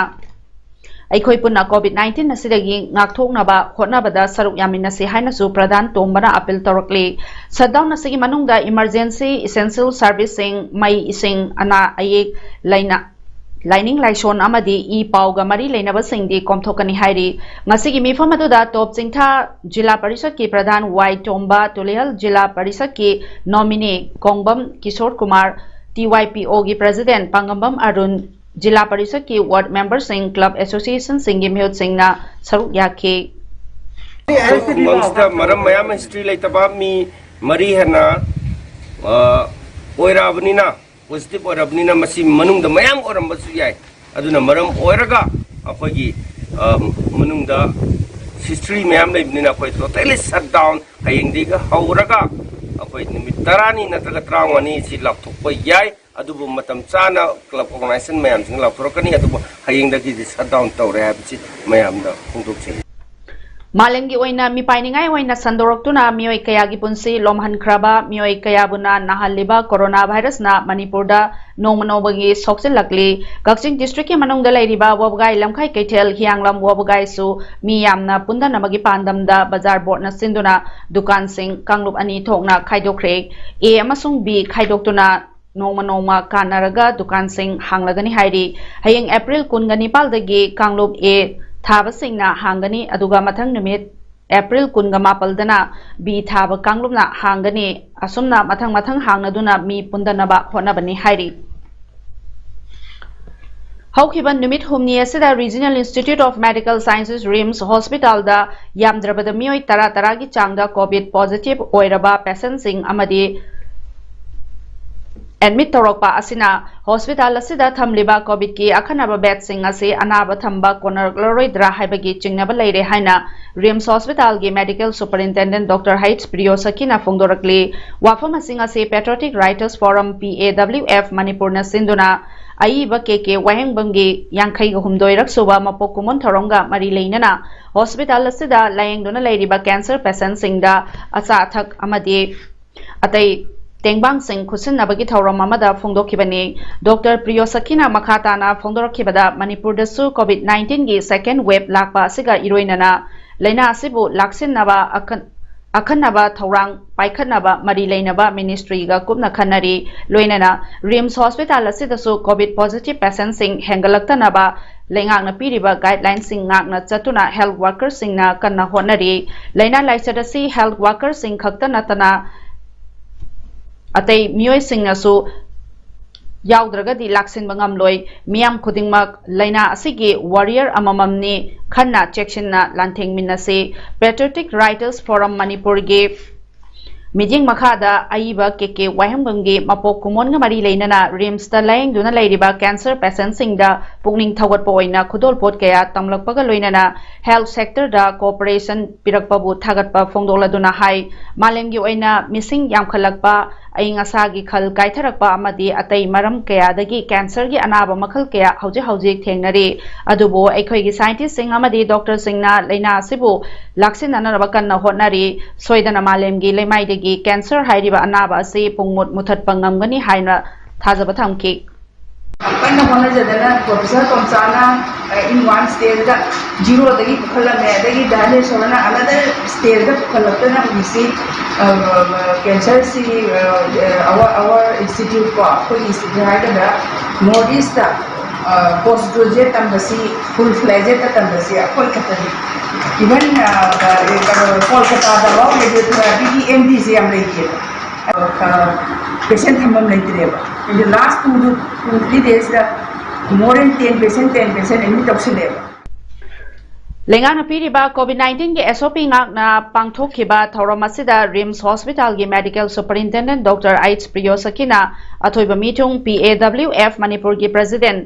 ꯑꯩꯈꯣꯏ ꯄꯨꯟꯅ COVID nineteen ꯑꯁꯤꯗꯒꯤ ꯉꯥꯛꯊꯣꯛꯅꯕ ꯍꯣꯠꯅꯕꯗ ꯁꯔꯨꯛ ꯌꯥꯃꯤꯟꯅꯁꯤ ꯍꯥꯏꯅꯁꯨ ꯄ꯭ꯔꯙꯥꯟ ꯇꯣꯝꯕꯅ ꯑꯄꯤꯜ ꯇꯧꯔꯛꯂꯤ꯫ ꯁꯠꯗꯥꯎꯟ ꯑꯁꯤꯒꯤ ꯃꯅꯨꯡꯗ ꯏꯃꯔꯖꯦꯟꯁꯤ, ꯏꯁꯦꯟꯁꯤꯌꯦꯜ ꯁꯥꯔꯚꯤꯁꯁꯤꯡ, ꯃꯩ, ꯏꯁꯤꯡ, ꯑꯅꯥ ꯑꯌꯦꯛ, ꯂꯩꯅ ꯂꯥꯏꯅꯤꯡ ꯂꯥꯏꯁꯣꯟ ꯑꯃꯗꯤ ꯏ ꯄꯥꯎꯒ ꯃꯔꯤ ꯂꯩꯅꯕꯁꯤꯡꯗꯤ ꯀꯣꯝꯊꯣꯛꯀꯅꯤ ꯍꯥꯏꯔꯤ꯫ ꯉꯁꯤꯒꯤ ꯃꯤꯐꯝ ꯑꯗꯨꯗ ꯇꯣꯞ ꯆꯤꯡꯊꯥ ꯖꯤꯂꯥ ꯄꯔꯤꯁꯠꯀꯤ ꯄ꯭ꯔꯙꯥꯟ ꯋꯥꯏ ꯇꯣꯝꯕ, ꯇꯨꯂꯤꯍꯜ ꯖꯤꯂꯥ ꯄꯔꯤꯁꯠꯀꯤ ꯅꯣꯃꯤꯅꯤ ꯀꯣꯡꯕꯝ ꯀꯤꯁꯣꯔ ꯀꯨꯃꯥꯔ, TYPOꯒꯤ ꯄ꯭ꯔꯦꯁꯤꯗꯦꯟꯠ ꯄꯥꯡꯒꯝꯕꯝ ꯑꯔꯨꯟ, ꯖꯤꯂꯥ ꯄꯔꯤꯁꯠꯀꯤ ꯋꯥꯔꯗ ꯃꯦꯝꯕꯔꯁꯤꯡ, ꯀ꯭ꯂꯕ ꯑꯦꯁꯣꯁꯤꯌꯦꯁꯟꯁꯤꯡꯒꯤ ꯃꯤꯍꯨꯠꯁꯤꯡꯅ ꯁꯔꯨꯛ ꯌꯥꯈꯤ꯫ ꯈꯨꯡꯒꯪꯁꯤꯗ ꯃꯔꯝ ꯃꯌꯥꯝ ꯑꯃ ꯍꯤꯁꯇ꯭ꯔꯤ ꯂꯩꯇꯕ ꯃꯤ ꯃꯔꯤ ꯍꯦꯟꯅ ꯑ, ꯑꯣꯏꯔꯛꯑꯕꯅꯤꯅ, ꯄꯣꯖꯤꯇꯤꯚ ꯑꯣꯏꯔꯕꯅꯤꯅ ꯃꯁꯤ ꯃꯅꯨꯡꯗ ꯃꯌꯥꯝ ꯑꯣꯏꯔꯝꯕꯁꯨ ꯌꯥꯏ꯫ ꯑꯗꯨꯅ ꯃꯔꯝ ꯑꯣꯏꯔꯒ ꯑꯩꯈꯣꯏꯒꯤ ꯑ, ꯃꯅꯨꯡꯗ ꯍꯤꯁꯇ꯭ꯔꯤ ꯃꯌꯥꯝ ꯂꯩꯕꯅꯤꯅ ꯑꯩꯈꯣꯏ ꯇꯣꯇꯦꯂꯤ ꯁꯠ ꯗꯥꯎꯟ ꯍꯌꯦꯡꯗꯒꯤ ꯍꯧꯔꯒ ꯑꯩꯈꯣꯏ ꯅꯨꯃꯤꯠ ꯇꯔꯥꯅꯤ ꯅꯠꯇ꯭ꯔꯒ ꯇꯔꯥꯃꯉꯥꯅꯤ ꯁꯤ ꯂꯥꯎꯊꯣꯛꯄ ꯌꯥꯏ꯫ ꯑꯗꯨꯕꯨ ꯃꯇꯝ ꯆꯥꯅ ꯀ꯭ꯂꯕ ꯑꯣꯔꯒꯅꯥꯏꯖꯦꯁꯟ ꯃꯌꯥꯝꯁꯤꯡ ꯂꯥꯎꯊꯣꯔꯛꯀꯅꯤ꯫ ꯑꯗꯨꯕꯨ ꯍꯌꯦꯡꯗꯒꯤꯗꯤ ꯁꯠ ꯗꯥꯎꯟ ꯇꯧꯔꯦ ꯍꯥꯏꯕꯁꯤ ꯃꯌꯥꯝꯗ ꯐꯣꯡꯗꯣꯛꯆꯔꯤ꯫ ꯃꯥꯂꯦꯝꯒꯤ ꯑꯣꯏꯅ ꯃꯤꯄꯥꯏꯅꯤꯡꯉꯥꯏ ꯑꯣꯏꯅ ꯁꯟꯗꯣꯔꯛꯇꯨꯅ ꯃꯤꯑꯣꯏ ꯀꯌꯥꯒꯤ ꯄꯨꯟꯁꯤ ꯂꯣꯝꯍꯟꯈ꯭ꯔꯕ, ꯃꯤꯑꯣꯏ ꯀꯌꯥꯕꯨꯅ ꯅꯥꯍꯜꯂꯤꯕ ꯀꯣꯔꯣꯅꯥ ꯚꯥꯏꯔꯁꯅ ꯃꯅꯤꯄꯨꯔꯗ ꯅꯣꯡꯃ ꯅꯣꯡꯃꯒꯤ ꯁꯣꯛꯆꯤꯜꯂꯛꯂꯤ꯫ ꯀꯛꯆꯤꯡ ꯗꯤꯁꯇ꯭ꯔꯤꯛꯀꯤ ꯃꯅꯨꯡꯗ ꯂꯩꯔꯤꯕ ꯋꯥꯕꯒꯥꯏ, ꯂꯝꯈꯥꯏ ꯀꯩꯊꯦꯜ, ꯍꯤꯌꯥꯡꯂꯝ, ꯋꯥꯕꯒꯥꯏꯁꯨ ꯃꯤ ꯌꯥꯝꯅ ꯄꯨꯟꯗꯅꯕꯒꯤ ꯄꯥꯟꯗꯝꯗ ꯕꯖꯥꯔ ꯕꯣꯔꯗꯅ ꯁꯤꯟꯗꯨꯅ ꯗꯨꯀꯥꯟꯁꯤꯡ ꯀꯥꯡꯂꯨꯞ ꯑꯅꯤ ꯊꯣꯛꯅ ꯈꯥꯏꯗꯣꯛꯈ꯭ꯔꯦ꯫ A ꯑꯃꯁꯨꯡ B ꯈꯥꯏꯗꯣꯛꯇꯨꯅ ꯅꯣꯡꯃ ꯅꯣꯡꯃ ꯀꯥꯟꯅꯔꯒ ꯗꯨꯀꯥꯟꯁꯤꯡ ꯍꯥꯡꯂꯒꯅꯤ ꯍꯥꯏꯔꯤ꯫ ꯍꯌꯦꯡ ꯑꯦꯄ꯭ꯔꯤꯜ ꯀꯨꯟꯒ ꯅꯤꯄꯥꯜꯗꯒꯤ ꯀꯥꯡꯂꯨꯞ A ꯊꯥꯕꯁꯤꯡꯅ ꯍꯥꯡꯒꯅꯤ, ꯑꯗꯨꯒ ꯃꯊꯪ ꯅꯨꯃꯤꯠ ꯑꯦꯄ꯭ꯔꯤꯜ ꯀꯨꯟꯒ ꯃꯥꯄꯜꯗꯅ ꯕꯤ ꯊꯥꯕ ꯀꯥꯡꯂꯨꯞꯅ ꯍꯥꯡꯒꯅꯤ꯫ ꯑꯁꯨꯝꯅ ꯃꯊꯪ ꯃꯊꯪ ꯍꯥꯡꯅꯗꯨꯅ ꯃꯤ ꯄꯨꯟꯗꯅꯕ ꯍꯣꯠꯅꯕꯅꯤ ꯍꯥꯏꯔꯤ꯫ ꯍꯧꯈꯤꯕ ꯅꯨꯃꯤꯠ ꯍꯨꯝꯅꯤ ꯑꯁꯤꯗ Regional Institute of Medical Sciences, RIMS ꯍꯣꯁꯄꯤꯇꯥꯜꯗ ꯌꯥꯝꯗ꯭ꯔꯕꯗ ꯃꯤꯑꯣꯏ ꯇꯔꯥ ꯇꯔꯥꯒꯤ ꯆꯥꯡꯗ ꯀꯣꯚꯤꯗ ꯄꯣꯖꯤꯇꯤꯚ ꯑꯣꯏꯔꯕ ꯄꯦꯁꯦꯟꯠꯁꯤꯡ ꯑꯃꯗꯤ ꯑꯦꯗꯃꯤꯠ ꯇꯧꯔꯛꯄ ꯑꯁꯤꯅ ꯍꯣꯁꯄꯤꯇꯥꯜ ꯑꯁꯤꯗ ꯊꯝꯂꯤꯕ ꯀꯣꯚꯤꯗꯀꯤ ꯑꯈꯟꯅꯕ ꯕꯦꯗꯁꯤꯡ ꯑꯁꯤ ꯑꯅꯥꯕ ꯊꯝꯕ ꯀꯣꯟꯅꯔꯛꯂꯔꯣꯏꯗ꯭ꯔꯥ ꯍꯥꯏꯕꯒꯤ ꯆꯤꯡꯅꯕ ꯂꯩꯔꯦ ꯍꯥꯏꯅ ꯔꯤꯝꯁ ꯍꯣꯁꯄꯤꯇꯥꯜꯒꯤ ꯃꯦꯗꯤꯀꯦꯜ ꯁꯨꯄꯔꯤꯟꯇꯦꯟꯗꯦꯟꯠ ꯗꯣꯛꯇꯔ ꯍꯩꯆ ꯄ꯭ꯔꯤꯌꯣꯁꯀꯤꯅ ꯐꯣꯡꯗꯣꯔꯛꯂꯤ꯫ ꯋꯥꯐꯝ ꯑꯁꯤꯡ ꯑꯁꯤ Patriotic Writers Forum, P A W F, ꯃꯅꯤꯄꯨꯔꯅ ꯁꯤꯟꯗꯨꯅ ꯑꯏꯕ ꯀꯦ ꯀꯦ ꯋꯥꯍꯦꯡꯕꯝꯒꯤ ꯌꯥꯡꯈꯩꯒ ꯍꯨꯝꯗꯣꯏꯔꯛ ꯁꯨꯕ ꯃꯄꯣꯛ ꯀꯨꯝꯑꯣꯟ ꯊꯧꯔꯝꯒ ꯃꯔꯤ ꯂꯩꯅꯅ ꯍꯣꯁꯄꯤꯇꯥꯜ ꯑꯁꯤꯗ ꯂꯥꯌꯦꯡꯗꯨꯅ ꯂꯩꯔꯤꯕ ꯀꯦꯟꯁꯔ ꯄꯦꯁꯦꯟꯠꯁꯤꯡꯗ ꯑꯆꯥ ꯑꯊꯛ ꯑꯃꯗꯤ ꯑꯇꯩ ꯇꯦꯡꯕꯥꯡꯁꯤꯡ ꯈꯨꯠꯁꯤꯟꯅꯕꯒꯤ ꯊꯧꯔꯝ ꯑꯃꯗ ꯐꯣꯡꯗꯣꯛꯈꯤꯕꯅꯤ꯫ ꯗꯣꯛꯇꯔ ꯄ꯭ꯔꯤꯌꯣꯁꯀꯤꯅ ꯃꯈꯥ ꯇꯥꯅ ꯐꯣꯡꯗꯣꯔꯛꯈꯤꯕꯗ ꯃꯅꯤꯄꯨꯔꯗꯁꯨ ꯀꯣꯚꯤꯗ ꯅꯥꯏꯟꯇꯤꯟꯒꯤ ꯁꯦꯀꯦꯟ ꯋꯦꯕ ꯂꯥꯛꯄ ꯑꯁꯤꯒ ꯏꯔꯣꯏꯅꯅ ꯂꯥꯏꯅꯥ ꯑꯁꯤꯕꯨ ꯂꯥꯛꯁꯤꯟꯅꯕ ꯑꯈꯟ-, ꯑꯈꯟꯅꯕ ꯊꯧꯔꯥꯡ ꯄꯥꯏꯈꯠꯅꯕ ꯃꯔꯤ ꯂꯩꯅꯕ ꯃꯤꯅꯤꯁꯇ꯭ꯔꯤꯒ ꯀꯨꯞꯅ ꯈꯟꯅꯔꯤ꯫ ꯂꯣꯏꯅꯅ ꯔꯤꯝꯁ ꯍꯣꯁꯄꯤꯇꯥꯜ ꯑꯁꯤꯗꯁꯨ ꯀꯣꯚꯤꯗ ꯄꯣꯖꯤꯇꯤꯚ ꯄꯦꯁꯦꯟꯠꯁꯤꯡ ꯍꯦꯟꯒꯠꯂꯛꯇꯅꯕ ꯂꯩꯉꯥꯛꯅ ꯄꯤꯔꯤꯕ ꯒꯥꯏꯗꯂꯥꯏꯟꯁꯤꯡ ꯉꯥꯛꯅ ꯆꯠꯇꯨꯅ ꯍꯦꯜꯊ ꯋꯥꯔꯀꯔꯁꯤꯡꯅ ꯀꯟꯅ ꯍꯣꯠꯅꯔꯤ꯫ ꯂꯥꯏꯅꯥ ꯂꯥꯏꯆꯠ ꯑꯁꯤ ꯍꯦꯜꯊ ꯋꯥꯔꯀꯔꯁꯤꯡ ꯈꯛꯇ ꯅꯠꯇꯅ ꯑꯇꯩ ꯃꯤꯑꯣꯏꯁꯤꯡꯅꯁꯨ ꯌꯥꯎꯗ꯭ꯔꯒꯗꯤ ꯂꯥꯛꯁꯤꯟꯕ ꯉꯝꯂꯣꯏ꯫ ꯃꯤꯌꯥꯝ ꯈꯨꯗꯤꯡꯃꯛ ꯂꯥꯏꯅꯥ ꯑꯁꯤꯒꯤ ꯋꯥꯔꯤꯌꯔ ꯑꯃꯃꯝꯅꯤ꯫ ꯈꯟꯅ ꯆꯦꯛꯁꯤꯟꯅ ꯂꯥꯟꯊꯦꯡꯃꯤꯟꯅꯁꯤ꯫ Patriotic Writers Forum ꯃꯅꯤꯄꯨꯔꯒꯤ ꯃꯤꯠꯌꯦꯡ ꯃꯈꯥꯗ ꯑꯏꯕ ꯀꯦ ꯀꯦ ꯋꯥꯍꯦꯡꯕꯝꯒꯤ ꯃꯄꯣꯛ ꯀꯨꯝꯑꯣꯟꯒ ꯃꯔꯤ ꯂꯩꯅꯅ ꯔꯤꯝꯁꯇ ꯂꯥꯌꯦꯡꯗꯨꯅ ꯂꯩꯔꯤꯕ ꯀꯦꯟꯁꯔ ꯄꯦꯁꯦꯟꯠꯁꯤꯡꯗ ꯄꯨꯛꯅꯤꯡ ꯊꯧꯒꯠꯄ ꯑꯣꯏꯅ ꯈꯨꯗꯣꯜꯄꯣꯠ ꯀꯌꯥ ꯇꯝꯂꯛꯄꯒ ꯂꯣꯏꯅꯅ ꯍꯦꯜꯊ ꯁꯦꯛꯇꯔꯗ ꯀꯣꯑꯣꯄꯔꯦꯁꯟ ꯄꯤꯔꯛꯄꯕꯨ ꯊꯥꯒꯠꯄ ꯐꯣꯡꯗꯣꯛꯂꯗꯨꯅ ꯍꯥꯏ, ꯃꯥꯂꯦꯝꯒꯤ ꯑꯣꯏꯅ ꯃꯤꯁꯤꯡ ꯌꯥꯝꯈꯠꯂꯛꯄ, ꯑꯏꯪ ꯑꯁꯥꯒꯤ ꯈꯜ ꯀꯥꯏꯊꯔꯛꯄ ꯑꯃꯗꯤ ꯑꯇꯩ ꯃꯔꯝ ꯀꯌꯥꯗꯒꯤ ꯀꯦꯟꯁꯔꯒꯤ ꯑꯅꯥꯕ ꯃꯈꯜ ꯀꯌꯥ ꯍꯧꯖꯤꯛ ꯍꯧꯖꯤꯛ ꯊꯦꯡꯅꯔꯤ꯫ ꯑꯗꯨꯕꯨ ꯑꯩꯈꯣꯏꯒꯤ ꯁꯥꯏꯟꯇꯤꯁꯁꯤꯡ ꯑꯃꯗꯤ ꯗꯣꯛꯇꯔꯁꯤꯡꯅ ꯂꯥꯏꯅꯥ ꯑꯁꯤꯕꯨ ꯂꯥꯛꯁꯤꯟꯅꯅꯕ ꯀꯟꯅ ꯍꯣꯠꯅꯔꯤ꯫ ꯁꯣꯏꯗꯅ ꯃꯥꯂꯦꯝꯒꯤ ꯂꯩꯃꯥꯏꯗꯒꯤ ꯀꯦꯟꯁꯔ ꯍꯥꯏꯔꯤꯕ ꯑꯅꯥꯕ ꯑꯁꯤ ꯄꯨꯡꯃꯨꯠ ꯃꯨꯊꯠꯄ ꯉꯝꯒꯅꯤ ꯍꯥꯏꯅ ꯊꯥꯖꯕ ꯊꯝꯈꯤ꯫ ꯀꯟꯅ ꯍꯣꯠꯅꯖꯗꯅ ꯄ꯭ꯔꯣꯐꯦꯁꯔ ꯇꯣꯝꯆꯥꯅ, ꯑ, in one stageꯗ ꯖꯤꯔꯣꯗꯒꯤ ꯄꯨꯈꯠꯂꯝꯃꯦ, ꯑꯗꯒꯤ ꯗꯥꯏꯅꯦꯁꯣꯔꯅ another stageꯗ ꯄꯨꯈꯠꯂꯛꯇꯅ ꯍꯧꯖꯤꯛꯁꯤ, ꯑ, ꯀꯦꯟꯁꯔꯁꯤ, ꯑ, our, our institute ꯀꯣ, ꯑꯩꯈꯣꯏꯒꯤ institute ꯍꯥꯏꯒꯗ꯭ꯔꯥ, North Eastꯇ ꯄꯣꯁ ꯒ꯭ꯔꯦꯖꯨꯑꯦꯠ ꯇꯝꯕꯁꯤ, ꯐꯨꯜ ꯐ꯭ꯂꯦꯖꯦꯠꯇ ꯇꯝꯕꯁꯤ ꯑꯩꯈꯣꯏ ꯈꯛꯇꯅꯤ꯫ ꯏꯚꯟ ꯀꯣꯜꯀꯇꯥꯗ ꯐꯥꯎ ꯔꯦꯗꯤꯑꯣꯊꯦꯔꯥꯄꯤꯒꯤ ꯑꯦꯝ ꯗꯤꯁꯦ ꯌꯥꯝ ꯂꯩꯇꯦꯕ꯫ ꯄꯦꯁꯦꯟ ꯊꯝꯐꯝ ꯂꯩꯇ꯭ꯔꯦꯕ꯫ ꯑꯗꯨ ꯂꯥꯁ ꯇꯨ ꯇꯨ ꯊ꯭ꯔꯤ ꯗꯦꯖꯇ more than ten patient ten patient admit ꯇꯧꯁꯤꯜꯂꯦꯕ꯫ ꯂꯩꯉꯥꯛꯅ ꯄꯤꯔꯤꯕ ꯀꯣꯚꯤꯗ ꯅꯥꯏꯟꯇꯤꯟꯒꯤ ꯑꯦꯁ ꯑꯣ ꯄꯤ ꯉꯥꯛꯅ ꯄꯥꯡꯊꯣꯛꯈꯤꯕ ꯊꯧꯔꯝ ꯑꯁꯤꯗ ꯔꯤꯝꯁ ꯍꯣꯁꯄꯤꯇꯥꯜꯒꯤ ꯃꯦꯗꯤꯀꯦꯜ ꯁꯨꯄꯔꯤꯟꯇꯦꯟꯗꯦꯟꯠ ꯗꯣꯛꯇꯔ ꯑꯩꯆ ꯄ꯭ꯔꯤꯌꯣꯁꯀꯤꯅ ꯑꯊꯣꯏꯕ ꯃꯤꯊꯨꯡ, ꯄꯤ ꯑꯦ ꯗꯕ꯭ꯂꯤꯎ ꯑꯦꯐ ꯃꯅꯤꯄꯨꯔꯒꯤ ꯄ꯭ꯔꯦꯁꯤꯗꯦꯟꯠ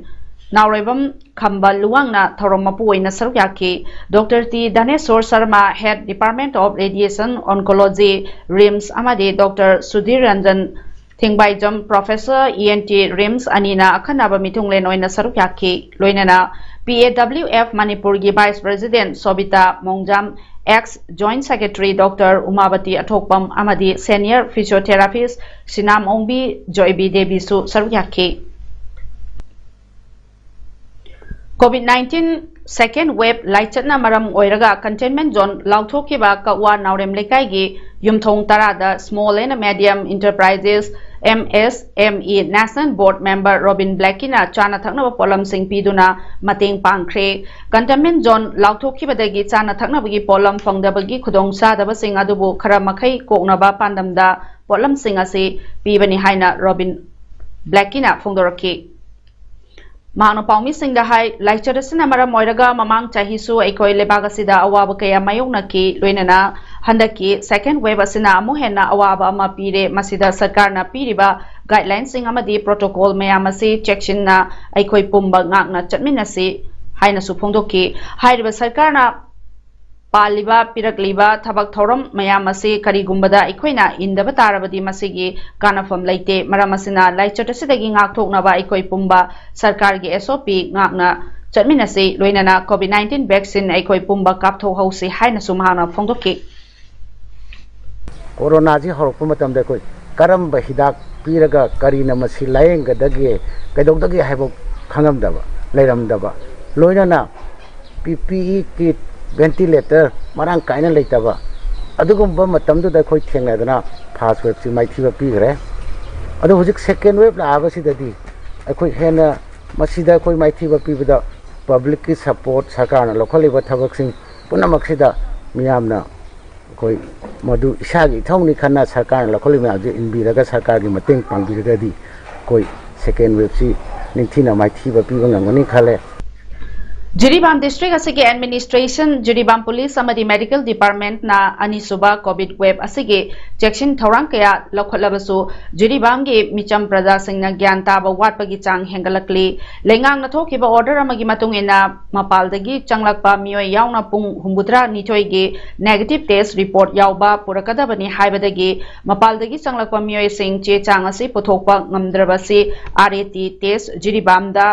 ꯅꯥꯎꯔꯦꯝꯕꯝ ꯈꯝꯕ ꯂꯨꯋꯥꯡꯅ ꯊꯧꯔꯝ ꯃꯄꯨ ꯑꯣꯏꯅ ꯁꯔꯨꯛ ꯌꯥꯈꯤ꯫ Doctor T Dhaneshor Sharma, head department of radiation oncology, RIMS, ꯑꯃꯗꯤ doctor Sudhir Ranjan Thingbaijam, professor, E N T, RIMS ꯑꯅꯤꯅ ꯑꯈꯟꯅꯕ ꯃꯤꯊꯨꯡꯂꯦꯟ ꯑꯣꯏꯅ ꯁꯔꯨꯛ ꯌꯥꯈꯤ꯫ ꯂꯣꯏꯅꯅ ꯄꯤ ꯑꯦ ꯗꯕ꯭ꯂꯤꯎ ꯑꯦꯐ ꯃꯅꯤꯄꯨꯔꯒꯤ vice president Sobita Mongjam, ex joint secretary doctor Umabati Athokpam ꯑꯃꯗꯤ ꯁꯦꯅꯤꯌꯔ ꯐꯤꯖꯤꯑꯣꯊꯦꯔꯥꯄꯤꯁ ꯁꯤꯅꯥꯝ ꯑꯣꯡꯕꯤ ꯖꯣꯏꯕꯤ ꯗꯦꯕꯤꯁꯨ ꯁꯔꯨꯛ ꯌꯥꯈꯤ꯫ ꯀꯣꯚꯤꯗ ꯅꯥꯏꯟꯇꯤꯟ ꯁꯦꯀꯦꯟ ꯋꯦꯕ ꯂꯥꯏꯆꯠꯅ ꯃꯔꯝ ꯑꯣꯏꯔꯒ ꯀꯟꯇꯦꯟꯃꯦꯟꯠ ꯖꯣꯟ ꯂꯥꯎꯊꯣꯛꯈꯤꯕ ꯀꯛꯋꯥ ꯅꯥꯎꯔꯦꯝ ꯂꯩꯀꯥꯏꯒꯤ ꯌꯨꯝꯊꯣꯡ ꯇꯔꯥꯗ small and medium enterprises, M S M E, national board member Robin ꯕ꯭ꯂꯦꯛꯀꯤꯅ ꯆꯥꯅ ꯊꯛꯅꯕ ꯄꯣꯠꯂꯝꯁꯤꯡ ꯄꯤꯗꯨꯅ ꯃꯇꯦꯡ ꯄꯥꯡꯈ꯭ꯔꯦ꯫ ꯀꯟꯇꯦꯟꯃꯦꯟꯠ ꯖꯣꯟ ꯂꯥꯎꯊꯣꯛꯈꯤꯕꯗꯒꯤ ꯆꯥꯅ ꯊꯛꯅꯕꯒꯤ ꯄꯣꯠꯂꯝ ꯐꯪꯗꯕꯒꯤ ꯈꯨꯗꯣꯡꯆꯥꯗꯕꯁꯤꯡ ꯑꯗꯨꯕꯨ ꯈꯔ ꯃꯈꯩ ꯀꯣꯛꯅꯕ ꯄꯥꯟꯗꯝꯗ ꯄꯣꯠꯂꯝꯁꯤꯡ ꯑꯁꯤ ꯄꯤꯕꯅꯤ ꯍꯥꯏꯅ ꯔꯣꯕꯤꯟ ꯕ꯭ꯂꯦꯛꯀꯤꯅ ꯐꯣꯡꯗꯣꯔꯛꯈꯤ꯫ ꯃꯍꯥꯛꯅ ꯄꯥꯎꯃꯤꯁꯤꯡꯗ ꯍꯥꯏ, ꯂꯥꯏꯆꯠ ꯑꯁꯤꯅ ꯃꯔꯝ ꯑꯣꯏꯔꯒ ꯃꯃꯥꯡ ꯆꯍꯤꯁꯨ ꯑꯩꯈꯣꯏ ꯂꯩꯕꯥꯛ ꯑꯁꯤꯗ ꯑꯋꯥꯕ ꯀꯌꯥ ꯃꯥꯌꯣꯛꯅꯈꯤ꯫ ꯂꯣꯏꯅꯅ ꯍꯟꯗꯛꯀꯤ ꯁꯦꯀꯦꯟ ꯋꯦꯕ ꯑꯁꯤꯅ ꯑꯃꯨꯛ ꯍꯦꯟꯅ ꯑꯋꯥꯕ ꯑꯃ ꯄꯤꯔꯦ꯫ ꯃꯁꯤꯗ ꯁꯔꯀꯥꯔꯅ ꯄꯤꯔꯤꯕ ꯒꯥꯏꯗꯂꯥꯏꯟꯁꯤꯡ ꯑꯃꯗꯤ ꯄ꯭ꯔꯣꯇꯣꯀꯣꯜ ꯃꯌꯥꯝ ꯑꯁꯤ ꯆꯦꯛꯁꯤꯟꯅ ꯑꯩꯈꯣꯏ ꯄꯨꯝꯕ ꯉꯥꯛꯅ ꯆꯠꯃꯤꯟꯅꯁꯤ ꯍꯥꯏꯅꯁꯨ ꯐꯣꯡꯗꯣꯛꯈꯤ꯫ ꯍꯥꯏꯔꯤꯕ ꯁꯔꯀꯥꯔꯅ ꯄꯥꯜꯂꯤꯕ, ꯄꯤꯔꯛꯂꯤꯕ ꯊꯕꯛ ꯊꯧꯔꯝ ꯃꯌꯥꯝ ꯑꯁꯤ ꯀꯔꯤꯒꯨꯝꯕꯗ ꯑꯩꯈꯣꯏꯅ ꯏꯟꯗꯕ ꯇꯥꯔꯕꯗꯤ ꯃꯁꯤꯒꯤ ꯀꯥꯟꯅꯐꯝ ꯂꯩꯇꯦ꯫ ꯃꯔꯝ ꯑꯁꯤꯅ ꯂꯥꯏꯆꯠ ꯑꯁꯤꯗꯒꯤ ꯉꯥꯛꯊꯣꯛꯅꯕ ꯑꯩꯈꯣꯏ ꯄꯨꯝꯕ ꯁꯔꯀꯥꯔꯒꯤ ꯑꯦꯁ ꯑꯣ ꯄꯤ ꯉꯥꯛꯅ ꯆꯠꯃꯤꯟꯅꯁꯤ, ꯂꯣꯏꯅꯅ ꯀꯣꯚꯤꯗ ꯅꯥꯏꯟꯇꯤꯟ ꯚꯦꯛꯁꯤꯟ ꯑꯩꯈꯣꯏ ꯄꯨꯝꯕ ꯀꯥꯞꯊꯣꯛꯍꯧꯁꯤ ꯍꯥꯏꯅꯁꯨ ꯃꯍꯥꯛꯅ ꯐꯣꯡꯗꯣꯛꯈꯤ꯫ ꯀꯣꯔꯣꯅꯥꯁꯤ ꯍꯧꯔꯛꯄ ꯃꯇꯝꯗ ꯑꯩꯈꯣꯏ ꯀꯔꯝꯕ ꯍꯤꯗꯥꯛ ꯄꯤꯔꯒ ꯀꯔꯤꯅ ꯃꯁꯤ ꯂꯥꯌꯦꯡꯒꯗꯒꯦ, ꯀꯩꯗꯧꯗꯒꯦ ꯍꯥꯏꯕ ꯈꯪꯉꯝꯗꯕ, ꯂꯩꯔꯝꯗꯕ, ꯂꯣꯏꯅꯅ ꯄꯤ ꯄꯤ ꯏ ꯀꯤꯠ, ꯚꯦꯟꯇꯤꯂꯦꯇꯔ ꯃꯔꯥꯡ ꯀꯥꯏꯅ ꯂꯩꯇꯕ, ꯑꯗꯨꯒꯨꯝꯕ ꯃꯇꯝꯗꯨꯗ ꯑꯩꯈꯣꯏ ꯊꯦꯡꯅꯗꯅ ꯐꯥꯔꯁ ꯋꯦꯕꯁꯤ ꯃꯥꯏꯊꯤꯕ ꯄꯤꯈ꯭ꯔꯦ꯫ ꯑꯗꯣ ꯍꯧꯖꯤꯛ ꯁꯦꯀꯦꯟ ꯋꯦꯕ ꯂꯥꯛꯑꯕꯁꯤꯗꯗꯤ ꯑꯩꯈꯣꯏ ꯍꯦꯟꯅ ꯃꯁꯤꯗ ꯑꯩꯈꯣꯏ ꯃꯥꯏꯊꯤꯕ ꯄꯤꯕꯗ ꯄꯕ꯭ꯂꯤꯛꯀꯤ ꯁꯄꯣꯔꯠ, ꯁꯔꯀꯥꯔꯅ ꯂꯧꯈꯠꯂꯤꯕ ꯊꯕꯛꯁꯤꯡ ꯄꯨꯝꯅꯃꯛꯁꯤꯗ ꯃꯤꯌꯥꯝꯅ ꯑꯩꯈꯣꯏ ꯃꯗꯨ ꯏꯁꯥꯒꯤ ꯏꯊꯧꯅꯤ ꯈꯟꯅ ꯁꯔꯀꯥꯔꯅ ꯂꯧꯈꯠꯂꯤꯕ ꯃꯌꯥꯝꯁꯦ ꯏꯟꯕꯤꯔꯒ ꯁꯔꯀꯥꯔꯒꯤ ꯃꯇꯦꯡ ꯄꯥꯡꯕꯤꯔꯒꯗꯤ ꯑꯩꯈꯣꯏ ꯁꯦꯀꯦꯟ ꯋꯦꯕꯁꯤ ꯅꯤꯡꯊꯤꯅ ꯃꯥꯏꯊꯤꯕ ꯄꯤꯕ ꯉꯝꯒꯅꯤ ꯈꯜꯂꯦ꯫ ꯖꯤꯔꯤꯕꯥꯝ ꯗꯤꯁꯇ꯭ꯔꯤꯛ ꯑꯁꯤꯒꯤ ꯑꯦꯗꯃꯤꯅꯤꯁꯇ꯭ꯔꯦꯁꯟ ꯖꯤꯔꯤꯕꯥꯝ ꯄꯨꯂꯤꯁ ꯑꯃꯗꯤ ꯃꯦꯗꯤꯀꯦꯜ ꯗꯤꯄꯥꯔꯠꯃꯦꯟꯠꯅ ꯑꯅꯤꯁꯨꯕ ꯀꯣꯚꯤꯗ ꯋꯦꯕ ꯑꯁꯤꯒꯤ ꯆꯦꯛꯁꯤꯟ ꯊꯧꯔꯥꯡ ꯀꯌꯥ ꯂꯧꯈꯠꯂꯕꯁꯨ ꯖꯤꯔꯤꯕꯥꯝꯒꯤ ꯃꯤꯆꯝ ꯄ꯭ꯔꯖꯥꯁꯤꯡꯅ ꯒ꯭ꯌꯥꯟ ꯇꯥꯕ ꯋꯥꯠꯄꯒꯤ ꯆꯥꯡ ꯍꯦꯟꯒꯠꯂꯛꯂꯤ꯫ ꯂꯩꯉꯥꯛꯅ ꯊꯣꯛꯈꯤꯕ ꯑꯣꯔꯗꯔ ꯑꯃꯒꯤ ꯃꯇꯨꯡ ꯏꯟꯅ ꯃꯄꯥꯜꯗꯒꯤ ꯆꯪꯂꯛꯄ ꯃꯤꯑꯣꯏ ꯌꯥꯎꯅ ꯄꯨꯡ ꯍꯨꯝꯐꯨꯇꯔꯥ ꯅꯤꯊꯣꯏꯒꯤ ꯅꯦꯒꯦꯇꯤꯚ ꯇꯦꯁ ꯔꯤꯄꯣꯔꯠ ꯌꯥꯎꯕ ꯄꯨꯔꯛꯀꯗꯕꯅꯤ ꯍꯥꯏꯕꯗꯒꯤ ꯃꯄꯥꯜꯗꯒꯤ ꯆꯪꯂꯛꯄ ꯃꯤꯑꯣꯏꯁꯤꯡ ꯆꯦ ꯆꯥꯡ ꯑꯁꯤ ꯄꯨꯊꯣꯛꯄ ꯉꯝꯗ꯭ꯔꯕꯁꯤ ꯑꯥꯔ ꯑꯦ ꯇꯤ ꯇꯦꯁ ꯖꯤꯔꯤꯕꯥꯝꯗ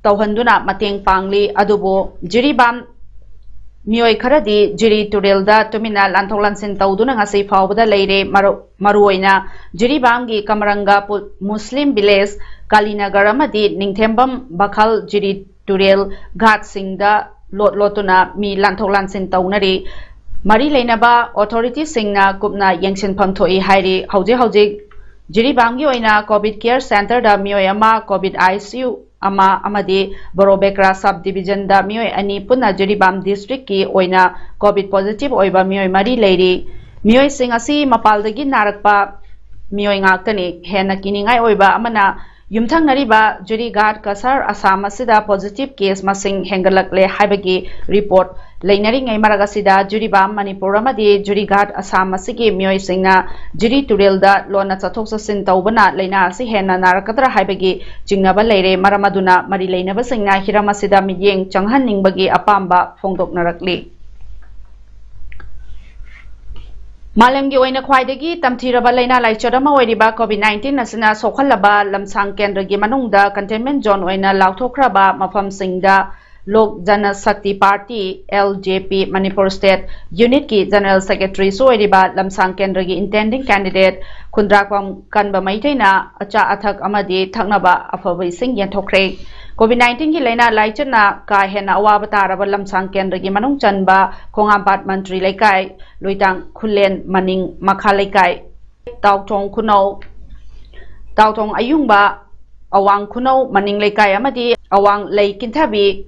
ꯇꯧꯍꯟꯗꯨꯅ ꯃꯇꯦꯡ ꯄꯥꯡꯂꯤ꯫ ꯑꯗꯨꯕꯨ ꯖꯤꯔꯤꯕꯥꯝ ꯃꯤꯑꯣꯏ ꯈꯔꯗꯤ ꯖꯤꯔꯤ ꯇꯨꯔꯦꯜꯗ ꯇꯨꯃꯤꯟꯅ ꯂꯥꯟꯊꯣꯛ ꯂꯥꯟꯁꯤꯟ ꯇꯧꯗꯨꯅ ꯉꯁꯤ ꯐꯥꯎꯕꯗ ꯂꯩꯔꯦ꯫ ꯃꯔꯨ-, ꯃꯔꯨꯑꯣꯏꯅ ꯖꯤꯔꯤꯕꯥꯝꯒꯤ ꯀꯃꯔꯪꯒ ꯄꯨ-, ꯃꯨꯁꯂꯤꯝ ꯚꯤꯂꯦꯖ, ꯀꯥꯂꯤꯅꯒꯔ ꯑꯃꯗꯤ ꯅꯤꯡꯊꯦꯝꯕꯝ ꯕꯈꯜ ꯖꯤꯔꯤ ꯇꯨꯔꯦꯜ ꯘꯥꯠꯁꯤꯡꯗ ꯂꯣꯠ ꯂꯣꯠꯇꯨꯅ ꯃꯤ ꯂꯥꯟꯊꯣꯛ ꯂꯥꯟꯁꯤꯟ ꯇꯧꯅꯔꯤ꯫ ꯃꯔꯤ ꯂꯩꯅꯕ ꯑꯣꯊꯣꯔꯤꯇꯤꯁꯤꯡꯅ ꯀꯨꯞꯅ ꯌꯦꯡꯁꯤꯟꯐꯝ ꯊꯣꯛꯏ ꯍꯥꯏꯔꯤ꯫ ꯍꯧꯖꯤꯛ ꯍꯧꯖꯤꯛ ꯖꯤꯔꯤꯕꯥꯝꯒꯤ ꯑꯣꯏꯅ ꯀꯣꯚꯤꯗ ꯀꯤꯌꯔ ꯁꯦꯟꯇꯔꯗ ꯃꯤꯑꯣꯏ ꯑꯃ, ꯀꯣꯚꯤꯗ ꯑꯥꯏ ꯁꯤ ꯌꯨ ꯑꯃ ꯑꯃꯗꯤ ꯕꯣꯔꯣꯕꯦꯀ꯭ꯔꯥ ꯁꯕ ꯗꯤꯕꯤꯖꯟꯗ ꯃꯤꯑꯣꯏ ꯑꯅꯤ ꯄꯨꯟꯅ ꯖꯤꯔꯤꯕꯥꯝ ꯗꯤꯁꯇ꯭ꯔꯤꯛꯀꯤ ꯑꯣꯏꯅ ꯀꯣꯚꯤꯗ ꯄꯣꯖꯤꯇꯤꯚ ꯑꯣꯏꯕ ꯃꯤꯑꯣꯏ ꯃꯔꯤ ꯂꯩꯔꯤ꯫ ꯃꯤꯑꯣꯏꯁꯤꯡ ꯑꯁꯤ ꯃꯄꯥꯜꯗꯒꯤ ꯅꯥꯔꯛꯄ ꯃꯤꯑꯣꯏ ꯉꯥꯛꯇꯅꯤ꯫ ꯍꯦꯟꯅ ꯀꯤꯅꯤꯡꯉꯥꯏ ꯑꯣꯏꯕ ꯑꯃꯅ, ꯌꯨꯝꯊꯪꯅꯔꯤꯕ ꯖꯨꯔꯤꯘꯥꯠ ꯀꯁꯥꯔ ꯑꯁꯥꯝ ꯑꯁꯤꯗ ꯄꯣꯖꯤꯇꯤꯚ ꯀꯦꯁ ꯃꯁꯤꯡ ꯍꯦꯟꯒꯠꯂꯛꯂꯦ ꯍꯥꯏꯕꯒꯤ ꯔꯤꯄꯣꯔꯠ ꯂꯩꯅꯔꯤꯉꯩ ꯃꯔꯛ ꯑꯁꯤꯗ, ꯖꯤꯔꯤꯕꯥꯝ ꯃꯅꯤꯄꯨꯔ ꯑꯃꯗꯤ ꯖꯨꯔꯤꯘꯥꯠ ꯑꯁꯥꯝ ꯑꯁꯤꯒꯤ ꯃꯤꯑꯣꯏꯁꯤꯡꯅ ꯖꯤꯔꯤ ꯇꯨꯔꯦꯜꯗ ꯂꯣꯟꯅ ꯆꯠꯊꯣꯛ ꯆꯠꯁꯤꯟ ꯇꯧꯕꯅ ꯂꯥꯏꯅꯥ ꯑꯁꯤ ꯍꯦꯟꯅ ꯅꯥꯔꯛꯀꯗ꯭ꯔꯥ ꯍꯥꯏꯕꯒꯤ ꯆꯤꯡꯅꯕ ꯂꯩꯔꯦ꯫ ꯃꯔꯝ ꯑꯗꯨꯅ ꯃꯔꯤ ꯂꯩꯅꯕꯁꯤꯡꯅ ꯍꯤꯔꯝ ꯑꯁꯤꯗ ꯃꯤꯠꯌꯦꯡ ꯆꯪꯍꯟꯅꯤꯡꯕꯒꯤ ꯑꯄꯥꯝꯕ ꯐꯣꯡꯗꯣꯛꯅꯔꯛꯂꯤ꯫ ꯃꯥꯂꯦꯝꯒꯤ ꯑꯣꯏꯅ ꯈ꯭ꯋꯥꯏꯗꯒꯤ ꯇꯝꯊꯤꯔꯕ ꯂꯥꯏꯅꯥ ꯂꯥꯏꯆꯠ ꯑꯃ ꯑꯣꯏꯔꯤꯕ ꯀꯣꯚꯤꯗ ꯅꯥꯏꯟꯇꯤꯟ ꯑꯁꯤꯅ ꯁꯣꯛꯍꯜꯂꯕ ꯂꯝꯁꯥꯡ ꯀꯦꯟꯗ꯭ꯔꯒꯤ ꯃꯅꯨꯡꯗ ꯀꯟꯇꯦꯟꯃꯦꯟ ꯖꯣꯟ ꯑꯣꯏꯅ ꯂꯥꯎꯊꯣꯛꯈ꯭ꯔꯕ ꯃꯐꯝꯁꯤꯡꯗ ꯂꯣꯛ ꯖꯅ ꯁꯛꯇꯤ ꯄꯥꯔꯇꯤ, ꯑꯦꯜ ꯖꯦ ꯄꯤ, ꯃꯅꯤꯄꯨꯔ ꯁ꯭ꯇꯦꯠ ꯌꯨꯅꯤꯠꯀꯤ ꯖꯦꯅꯔꯦꯜ ꯁꯦꯀ꯭ꯔꯦꯇꯔꯤꯁꯨ ꯑꯣꯏꯔꯤꯕ ꯂꯝꯁꯥꯡ ꯀꯦꯟꯗ꯭ꯔꯒꯤ ꯏꯟꯇꯦꯟꯗꯤꯡ ꯀꯦꯟꯗꯤꯗꯦꯠ ꯈꯨꯟꯗ꯭ꯔꯥꯛꯄꯝ ꯀꯟꯕ ꯃꯩꯇꯩꯅ ꯑꯆꯥ ꯑꯊꯛ ꯑꯃꯗꯤ ꯊꯛꯅꯕ ꯑꯐꯕ ꯏꯁꯤꯡ ꯌꯦꯟꯊꯣꯛꯈ꯭ꯔꯦ꯫ ꯀꯣꯚꯤꯗ ꯅꯥꯏꯟꯇꯤꯟꯒꯤ ꯂꯥꯏꯅꯥ ꯂꯥꯏꯆꯠꯅ ꯀꯥ ꯍꯦꯟꯅ ꯑꯋꯥꯕ ꯇꯥꯔꯕ ꯂꯝꯁꯥꯡ ꯀꯦꯟꯗ꯭ꯔꯒꯤ ꯃꯅꯨꯡ ꯆꯟꯕ ꯈꯣꯡꯉꯥꯝꯄꯥꯠ ꯃꯟꯇ꯭ꯔꯤ ꯂꯩꯀꯥꯏ, ꯂꯣꯏꯇꯥꯡ ꯈꯨꯂꯦꯟ ꯃꯅꯤꯡ ꯃꯈꯥ ꯂꯩꯀꯥꯏ, ꯇꯥꯎꯊꯣꯡ ꯈꯨꯅꯧ, ꯇꯥꯎꯊꯣꯡ ꯑꯌꯨꯡꯕ, ꯑꯋꯥꯡ ꯈꯨꯅꯧ ꯃꯅꯤꯡ ꯂꯩꯀꯥꯏ ꯑꯃꯗꯤ ꯑꯋꯥꯡ ꯂꯩ ꯀꯤꯟꯊꯕꯤ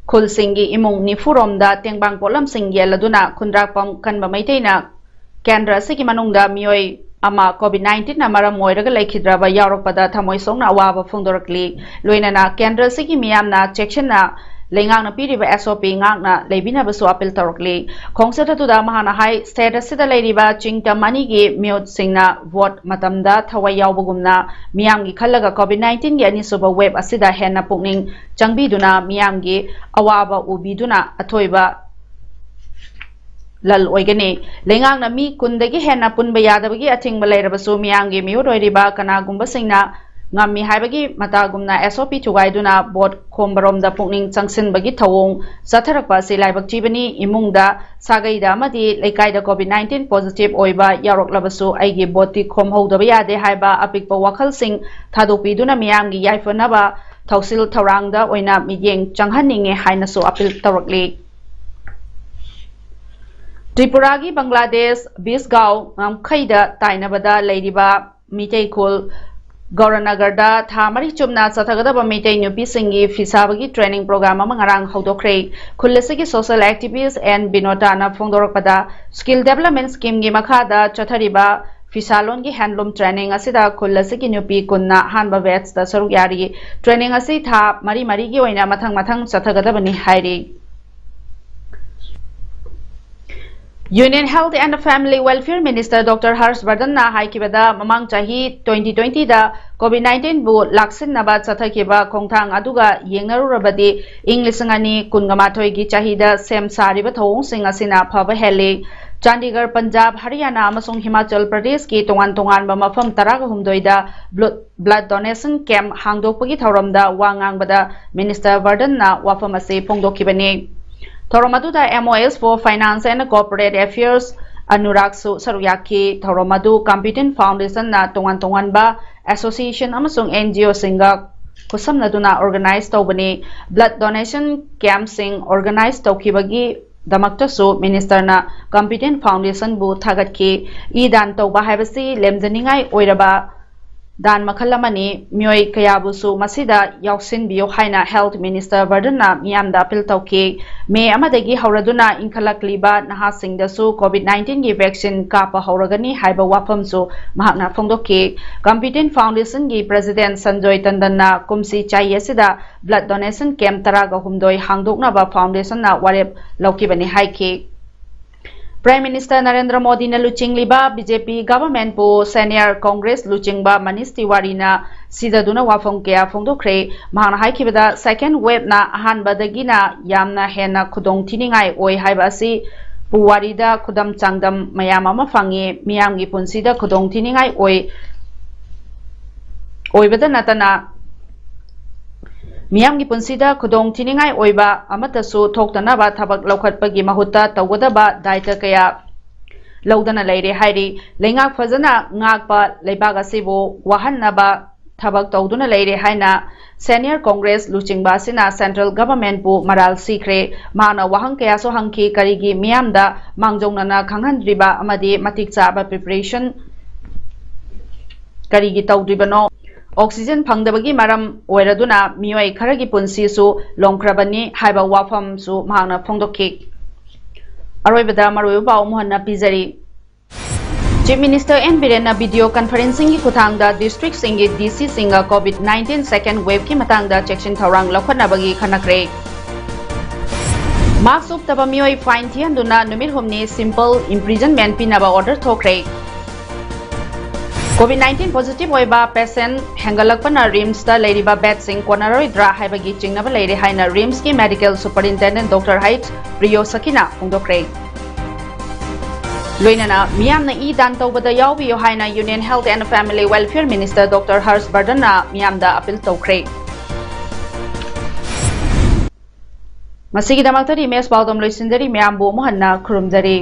ꯈꯨꯜꯁꯤꯡꯒꯤ ꯏꯃꯨꯡ ꯅꯤꯐꯨ ꯔꯣꯝꯗ ꯇꯦꯡꯕꯥꯡ ꯄꯣꯠꯂꯝꯁꯤꯡ ꯌꯦꯜꯂꯗꯨꯅ ꯈꯨꯟꯗ꯭ꯔꯥꯛꯄꯝ ꯀꯟꯕ ꯃꯩꯇꯩꯅ ꯀꯦꯟꯗ꯭ꯔ ꯑꯁꯤꯒꯤ ꯃꯅꯨꯡꯗ ꯃꯤꯑꯣꯏ ꯑꯃ COVID nineteenꯅ ꯃꯔꯝ ꯑꯣꯏꯔꯒ ꯂꯩꯈꯤꯗ꯭ꯔꯕ ꯌꯥꯎꯔꯛꯄꯗ ꯊꯃꯣꯏ ꯁꯣꯛꯅ ꯑꯋꯥꯕ ꯐꯣꯡꯗꯣꯔꯛꯂꯤ꯫ ꯂꯣꯏꯅꯅ ꯀꯦꯟꯗ꯭ꯔ ꯑꯁꯤꯒꯤ ꯃꯤꯌꯥꯝꯅ ꯆꯦꯛꯁꯤꯟꯅ ꯂꯩꯉꯥꯛꯅ ꯄꯤꯔꯤꯕ SOP ꯉꯥꯛꯅ ꯂꯩꯕꯤꯅꯕꯁꯨ ꯑꯄꯤꯜ ꯇꯧꯔꯛꯂꯤ꯫ ꯈꯣꯡꯆꯠ ꯑꯗꯨꯗ ꯃꯍꯥꯛꯅ ꯍꯥꯏ, state ꯑꯁꯤꯗ ꯂꯩꯔꯤꯕ ꯆꯤꯡꯇꯝ ꯑꯅꯤꯒꯤ ꯃꯤꯑꯣꯠꯁꯤꯡꯅ vote ꯃꯇꯝꯗ ꯊꯋꯥꯏ ꯌꯥꯎꯕꯒꯨꯝꯅ ꯃꯤꯌꯥꯝꯒꯤ ꯈꯜꯂꯒ COVID nineteenꯒꯤ ꯑꯅꯤꯁꯨꯕ wave ꯑꯁꯤꯗ ꯍꯦꯟꯅ ꯄꯨꯛꯅꯤꯡ ꯆꯪꯕꯤꯗꯨꯅ ꯃꯤꯌꯥꯝꯒꯤ ꯑꯋꯥꯕ ꯎꯕꯤꯗꯨꯅ ꯑꯊꯣꯏꯕ ꯂꯜ ꯑꯣꯏꯒꯅꯤ꯫ ꯂꯩꯉꯥꯛꯅ ꯃꯤ ꯀꯨꯟꯗꯒꯤ ꯍꯦꯟꯅ ꯄꯨꯟꯕ ꯌꯥꯗꯕꯒꯤ ꯑꯊꯤꯡꯕ ꯂꯩꯔꯕꯁꯨ ꯃꯤꯌꯥꯝꯒꯤ ꯃꯤꯍꯨꯠ ꯑꯣꯏꯔꯤꯕ ꯀꯅꯥꯒꯨꯝꯕꯁꯤꯡꯅ ꯉꯝꯃꯤ ꯍꯥꯏꯕꯒꯤ ꯃꯇꯥꯒꯨꯝꯅ SOP ꯊꯨꯒꯥꯏꯗꯨꯅ vote ꯈꯣꯝꯕꯔꯣꯝꯗ ꯄꯨꯛꯅꯤꯡ ꯆꯪꯁꯤꯟꯕꯒꯤ ꯊꯧꯑꯣꯡ ꯆꯠꯊꯔꯛꯄ ꯑꯁꯤ ꯂꯥꯏꯕꯛ ꯊꯤꯕꯅꯤ꯫ ꯏꯃꯨꯡꯗ, ꯁꯥꯒꯩꯗ ꯑꯃꯗꯤ ꯂꯩꯀꯥꯏꯗ COVID nineteen positive ꯑꯣꯏꯕ ꯌꯥꯎꯔꯛꯂꯕꯁꯨ ꯑꯩꯒꯤ voteꯇꯤ ꯈꯣꯝꯍꯧꯗꯕ ꯌꯥꯗꯦ ꯍꯥꯏꯕ ꯑꯄꯤꯛꯄ ꯋꯥꯈꯜꯁꯤꯡ ꯊꯥꯗꯣꯛꯄꯤꯗꯨꯅ ꯃꯤꯌꯥꯝꯒꯤ ꯌꯥꯏꯐꯅꯕ ꯊꯧꯁꯤꯜ ꯊꯧꯔꯥꯡꯗ ꯑꯣꯏꯅ ꯃꯤꯠꯌꯦꯡ ꯆꯪꯍꯟꯅꯤꯡꯉꯦ ꯍꯥꯏꯅꯁꯨ ꯑꯄꯤꯜ ꯇꯧꯔꯛꯂꯤ꯫ ꯇ꯭ꯔꯤꯄꯨꯔꯥꯒꯤ ꯕꯪꯒ꯭ꯂꯥꯗꯦꯁ ꯕꯤꯁꯒꯥꯎ ꯉꯝꯈꯩꯗ ꯇꯥꯏꯅꯕꯗ ꯂꯩꯔꯤꯕ ꯃꯤꯇꯩ ꯈꯨꯜ ꯒꯧꯔꯅꯒꯔꯗ ꯊꯥ ꯃꯔꯤ ꯆꯨꯞꯅ ꯆꯠꯊꯒꯗꯕ ꯃꯤꯇꯩ ꯅꯨꯄꯤꯁꯤꯡꯒꯤ ꯐꯤ ꯁꯥꯕꯒꯤ training program ꯑꯃ ꯉꯔꯥꯡ ꯍꯧꯗꯣꯛꯈ꯭ꯔꯦ꯫ ꯈꯨꯜ ꯑꯁꯤꯒꯤ social activist ꯑꯦꯟ ꯕꯤꯅꯣꯇꯥꯅ ꯐꯣꯡꯗꯣꯔꯛꯄꯗ, skill development schemeꯒꯤ ꯃꯈꯥꯗ ꯆꯠꯊꯔꯤꯕ ꯐꯤꯁꯥꯂꯣꯟꯒꯤ handloom training ꯑꯁꯤꯗ ꯈꯨꯜ ꯑꯁꯤꯒꯤ ꯅꯨꯄꯤ ꯀꯨꯟꯅ ꯑꯍꯥꯟꯕ batchꯇ ꯁꯔꯨꯛ ꯌꯥꯔꯤ꯫ Training ꯑꯁꯤ ꯊꯥ ꯃꯔꯤ ꯃꯔꯤꯒꯤ ꯑꯣꯏꯅ ꯃꯊꯪ ꯃꯊꯪ ꯆꯠꯊꯒꯗꯕꯅꯤ ꯍꯥꯏꯔꯤ꯫ Union Health and Family Welfare Minister Doctor ꯍꯔꯁ ꯕꯔꯙꯟꯅ ꯍꯥꯏꯈꯤꯕꯗ, ꯃꯃꯥꯡ ꯆꯍꯤ twenty twentyꯗ COVID nineteenꯕꯨ ꯂꯥꯛꯁꯤꯟꯅꯕ ꯆꯠꯊꯈꯤꯕ ꯈꯣꯡꯊꯥꯡ ꯑꯗꯨꯒ ꯌꯦꯡꯅꯔꯨꯔꯕꯗꯤ, ꯏꯪ ꯂꯤꯁꯤꯡ ꯑꯅꯤ ꯀꯨꯟꯒ ꯃꯥꯊꯣꯏꯒꯤ ꯆꯍꯤꯗ ꯁꯦꯝ ꯁꯥꯔꯤꯕ ꯊꯧꯑꯣꯡꯁꯤꯡ ꯑꯁꯤꯅ ꯐꯕ ꯍꯦꯜꯂꯤ꯫ ꯆꯥꯟꯗꯤꯒꯔ, ꯄꯟꯖꯥꯕ, ꯍꯔꯤꯌꯥꯅꯥ ꯑꯃꯁꯨꯡ ꯍꯤꯃꯥꯆꯜ ꯄ꯭ꯔꯗꯦꯁꯀꯤ ꯇꯣꯉꯥꯟ ꯇꯣꯉꯥꯟꯕ ꯃꯐꯝ ꯇꯔꯥꯒ ꯍꯨꯝꯗꯣꯏꯗ blood blood donation camp ꯍꯥꯡꯗꯣꯛꯄꯒꯤ ꯊꯧꯔꯝꯗ ꯋꯥ ꯉꯥꯡꯕꯗ Minister ꯕꯔꯙꯟꯅ ꯋꯥꯐꯝ ꯑꯁꯤ ꯐꯣꯡꯗꯣꯛꯈꯤꯕꯅꯤ꯫ ꯊꯧꯔꯝ ꯑꯗꯨꯗ MOS for Finance and Corporate Affairs ꯑꯅꯨꯔꯥꯒꯁꯨ ꯁꯔꯨꯛ ꯌꯥꯈꯤ꯫ ꯊꯧꯔꯝ ꯑꯗꯨ Competent Foundationꯅ ꯇꯣꯉꯥꯟ ꯇꯣꯉꯥꯟꯕ association ꯑꯃꯁꯨꯡ NGOꯁꯤꯡꯒ ꯈꯨꯠꯁꯝꯅꯗꯨꯅ organize ꯇꯧꯕꯅꯤ꯫ Blood donation campꯁꯤꯡ organize ꯇꯧꯈꯤꯕꯒꯤꯗꯃꯛꯇꯁꯨ Ministerꯅ Competent Foundationꯕꯨ ꯊꯥꯒꯠꯈꯤ꯫ E ꯗꯥꯟ ꯇꯧꯕ ꯍꯥꯏꯕꯁꯤ ꯂꯦꯝꯖꯅꯤꯡꯉꯥꯏ ꯑꯣꯏꯔꯕ ꯗꯥꯟ ꯃꯈꯜ ꯑꯃꯅꯤ꯫ ꯃꯤꯑꯣꯏ ꯀꯌꯥꯕꯨꯁꯨ ꯃꯁꯤꯗ ꯌꯥꯎꯁꯤꯟꯕꯤꯌꯨ ꯍꯥꯏꯅ Health Minister Bardhan ꯅ ꯃꯤꯌꯥꯝꯗ ꯑꯄꯤꯜ ꯇꯧꯈꯤ꯫ ꯃꯦ ꯑꯃꯗꯒꯤ ꯍꯧꯔꯗꯨꯅ ꯏꯟꯈꯠꯂꯛꯂꯤꯕ ꯅꯍꯥꯁꯤꯡꯗꯁꯨ COVID nineteen ꯒꯤ vaccine ꯀꯥꯞꯄ ꯍꯧꯔꯒꯅꯤ ꯍꯥꯏꯕ ꯋꯥꯐꯝꯁꯨ ꯃꯍꯥꯛꯅ ꯐꯣꯡꯗꯣꯛꯈꯤ꯫ Competent Foundation ꯒꯤ President Sanjoy Tandon ꯅ ꯀꯨꯝꯁꯤ ꯆꯍꯤ ꯑꯁꯤꯗ blood donation camp ꯇꯔꯥꯒ ꯍꯨꯝꯗꯣꯏ ꯍꯥꯡꯗꯣꯛꯅꯕ foundation ꯅ ꯋꯥꯔꯦꯞ ꯂꯧꯈꯤꯕꯅꯤ ꯍꯥꯏꯈꯤ꯫ Prime Minister ꯅꯔꯦꯟꯗ꯭ꯔ ꯃꯣꯗꯤꯅ ꯂꯨꯆꯤꯡꯂꯤꯕ BJP government ꯄꯨ senior Congress ꯂꯨꯆꯤꯡꯕ ꯃꯅꯤꯁ ꯇꯤꯋꯥꯔꯤꯅ ꯁꯤꯖꯗꯨꯅ ꯋꯥꯐꯝ ꯀꯌꯥ ꯐꯣꯡꯗꯣꯛꯈ꯭ꯔꯦ꯫ ꯃꯍꯥꯛꯅ ꯍꯥꯏꯈꯤꯕꯗ, second wave ꯅ ꯑꯍꯥꯟꯕꯗꯒꯤꯅ ꯌꯥꯝꯅ ꯍꯦꯟꯅ ꯈꯨꯗꯣꯡ ꯊꯤꯅꯤꯡꯉꯥꯏ ꯑꯣꯏ ꯍꯥꯏꯕ ꯑꯁꯤ ꯄꯨꯋꯥꯔꯤꯗ ꯈꯨꯗꯝ ꯆꯥꯡꯗꯝ ꯃꯌꯥꯝ ꯑꯃ ꯐꯪꯉꯤ꯫ ꯃꯤꯌꯥꯝꯒꯤ ꯄꯨꯟꯁꯤꯗ ꯈꯨꯗꯣꯡ ꯊꯤꯅꯤꯡꯉꯥꯏ ꯑꯣꯏ ꯑꯣꯏꯕꯗ ꯅꯠꯇꯅ ꯃꯤꯌꯥꯝꯒꯤ ꯄꯨꯟꯁꯤꯗ ꯈꯨꯗꯣꯡ ꯊꯤꯅꯤꯡꯉꯥꯏ ꯑꯣꯏꯕ ꯑꯃꯠꯇꯁꯨ ꯊꯣꯛꯇꯅꯕ ꯊꯕꯛ ꯂꯧꯈꯠꯄꯒꯤ ꯃꯍꯨꯠꯇ ꯇꯧꯒꯗꯕ ꯗꯥꯏꯇ ꯀꯌꯥ ꯂꯧꯗꯅ ꯂꯩꯔꯦ ꯍꯥꯏꯔꯤ꯫ ꯂꯩꯉꯥꯛ ꯐꯖꯅ ꯉꯥꯛꯄ ꯂꯩꯕꯥꯛ ꯑꯁꯤꯕꯨ ꯋꯥꯍꯟꯅꯕ ꯊꯕꯛ ꯇꯧꯗꯨꯅ ꯂꯩꯔꯦ ꯍꯥꯏꯅ senior Congress ꯂꯨꯆꯤꯡꯕ ꯑꯁꯤꯅ central government ꯄꯨ ꯃꯔꯥꯜ ꯁꯤꯈ꯭ꯔꯦ꯫ ꯃꯍꯥꯛꯅ ꯋꯥꯍꯪ ꯀꯌꯥꯁꯨ ꯍꯪꯈꯤ, ꯀꯔꯤꯒꯤ ꯃꯤꯌꯥꯝꯗ ꯃꯥꯡꯖꯧꯅꯅ ꯈꯪꯍꯟꯗ꯭ꯔꯤꯕ ꯑꯃꯗꯤ ꯃꯇꯤꯛ ꯆꯥꯕ preparation ꯀꯔꯤꯒꯤ ꯇꯧꯗ꯭ꯔꯤꯕꯅꯣ? Oxygen ꯐꯪꯗꯕꯒꯤ ꯃꯔꯝ ꯑꯣꯏꯔꯗꯨꯅ ꯃꯤꯑꯣꯏ ꯈꯔꯒꯤ ꯄꯨꯟꯁꯤꯁꯨ ꯂꯣꯝꯈ꯭ꯔꯕꯅꯤ ꯍꯥꯏꯕ ꯋꯥꯐꯝꯁꯨ ꯃꯍꯥꯛꯅ ꯐꯣꯡꯗꯣꯛꯈꯤ꯫ ꯑꯔꯣꯏꯕꯗ ꯃꯔꯨꯑꯣꯏꯕ ꯄꯥꯎ ꯑꯃꯨꯛ ꯍꯟꯅ ꯄꯤꯖꯔꯤ꯫ Chief Minister N ꯕꯤꯔꯦꯟꯅ video conferencing ꯒꯤ ꯈꯨꯠꯊꯥꯡꯗ district ꯁꯤꯡꯒꯤ DC ꯁꯤꯡꯒ COVID nineteen second wave ꯀꯤ ꯃꯇꯥꯡꯗ ꯆꯦꯛꯁꯤꯟ ꯊꯧꯔꯥꯡ ꯂꯧꯈꯠꯅꯕꯒꯤ ꯈꯟꯅꯈ꯭ꯔꯦ꯫ Mask ꯎꯞꯇꯕ ꯃꯤꯑꯣꯏ fine ꯊꯤꯍꯟꯗꯨꯅ ꯅꯨꯃꯤꯠ ꯍꯨꯝꯅꯤ simple imprisonment ꯄꯤꯅꯕ order ꯊꯣꯛꯈ꯭ꯔꯦ꯫ COVID nineteen positive ꯑꯣꯏꯕ patient ꯍꯦꯟꯒꯠꯂꯛꯄꯅ RIMS ꯇ ꯂꯩꯔꯤꯕ bed ꯁꯤꯡ ꯀꯣꯟꯅꯔꯣꯏꯗ꯭ꯔꯥ ꯍꯥꯏꯕꯒꯤ ꯆꯤꯡꯅꯕ ꯂꯩꯔꯦ ꯍꯥꯏꯅ RIMS ꯀꯤ medical superintendent Doctor H ꯄ꯭ꯔꯤꯌꯣꯁꯀꯤꯅ ꯐꯣꯡꯗꯣꯛꯈ꯭ꯔꯦ꯫ ꯂꯣꯏꯅꯅ ꯃꯤꯌꯥꯝꯅ ꯏ ꯗꯥꯟ ꯇꯧꯕꯗ ꯌꯥꯎꯕꯤꯌꯨ ꯍꯥꯏꯅ Union Health and Family Welfare Minister Doctor Harsh Vardhan ꯅ ꯃꯤꯌꯥꯝꯗ appeal ꯇꯧꯈ꯭ꯔꯦ꯫ ꯃꯁꯤꯒꯤꯗꯃꯛꯇꯗꯤ ꯃꯦꯁ ꯄꯥꯎꯗꯝ ꯂꯣꯏꯁꯤꯟꯖꯔꯤ꯫ ꯃꯌꯥꯝꯕꯨ ꯑꯃꯨꯛ ꯍꯟꯅ ꯈꯨꯔꯨꯝꯖꯔꯤ꯫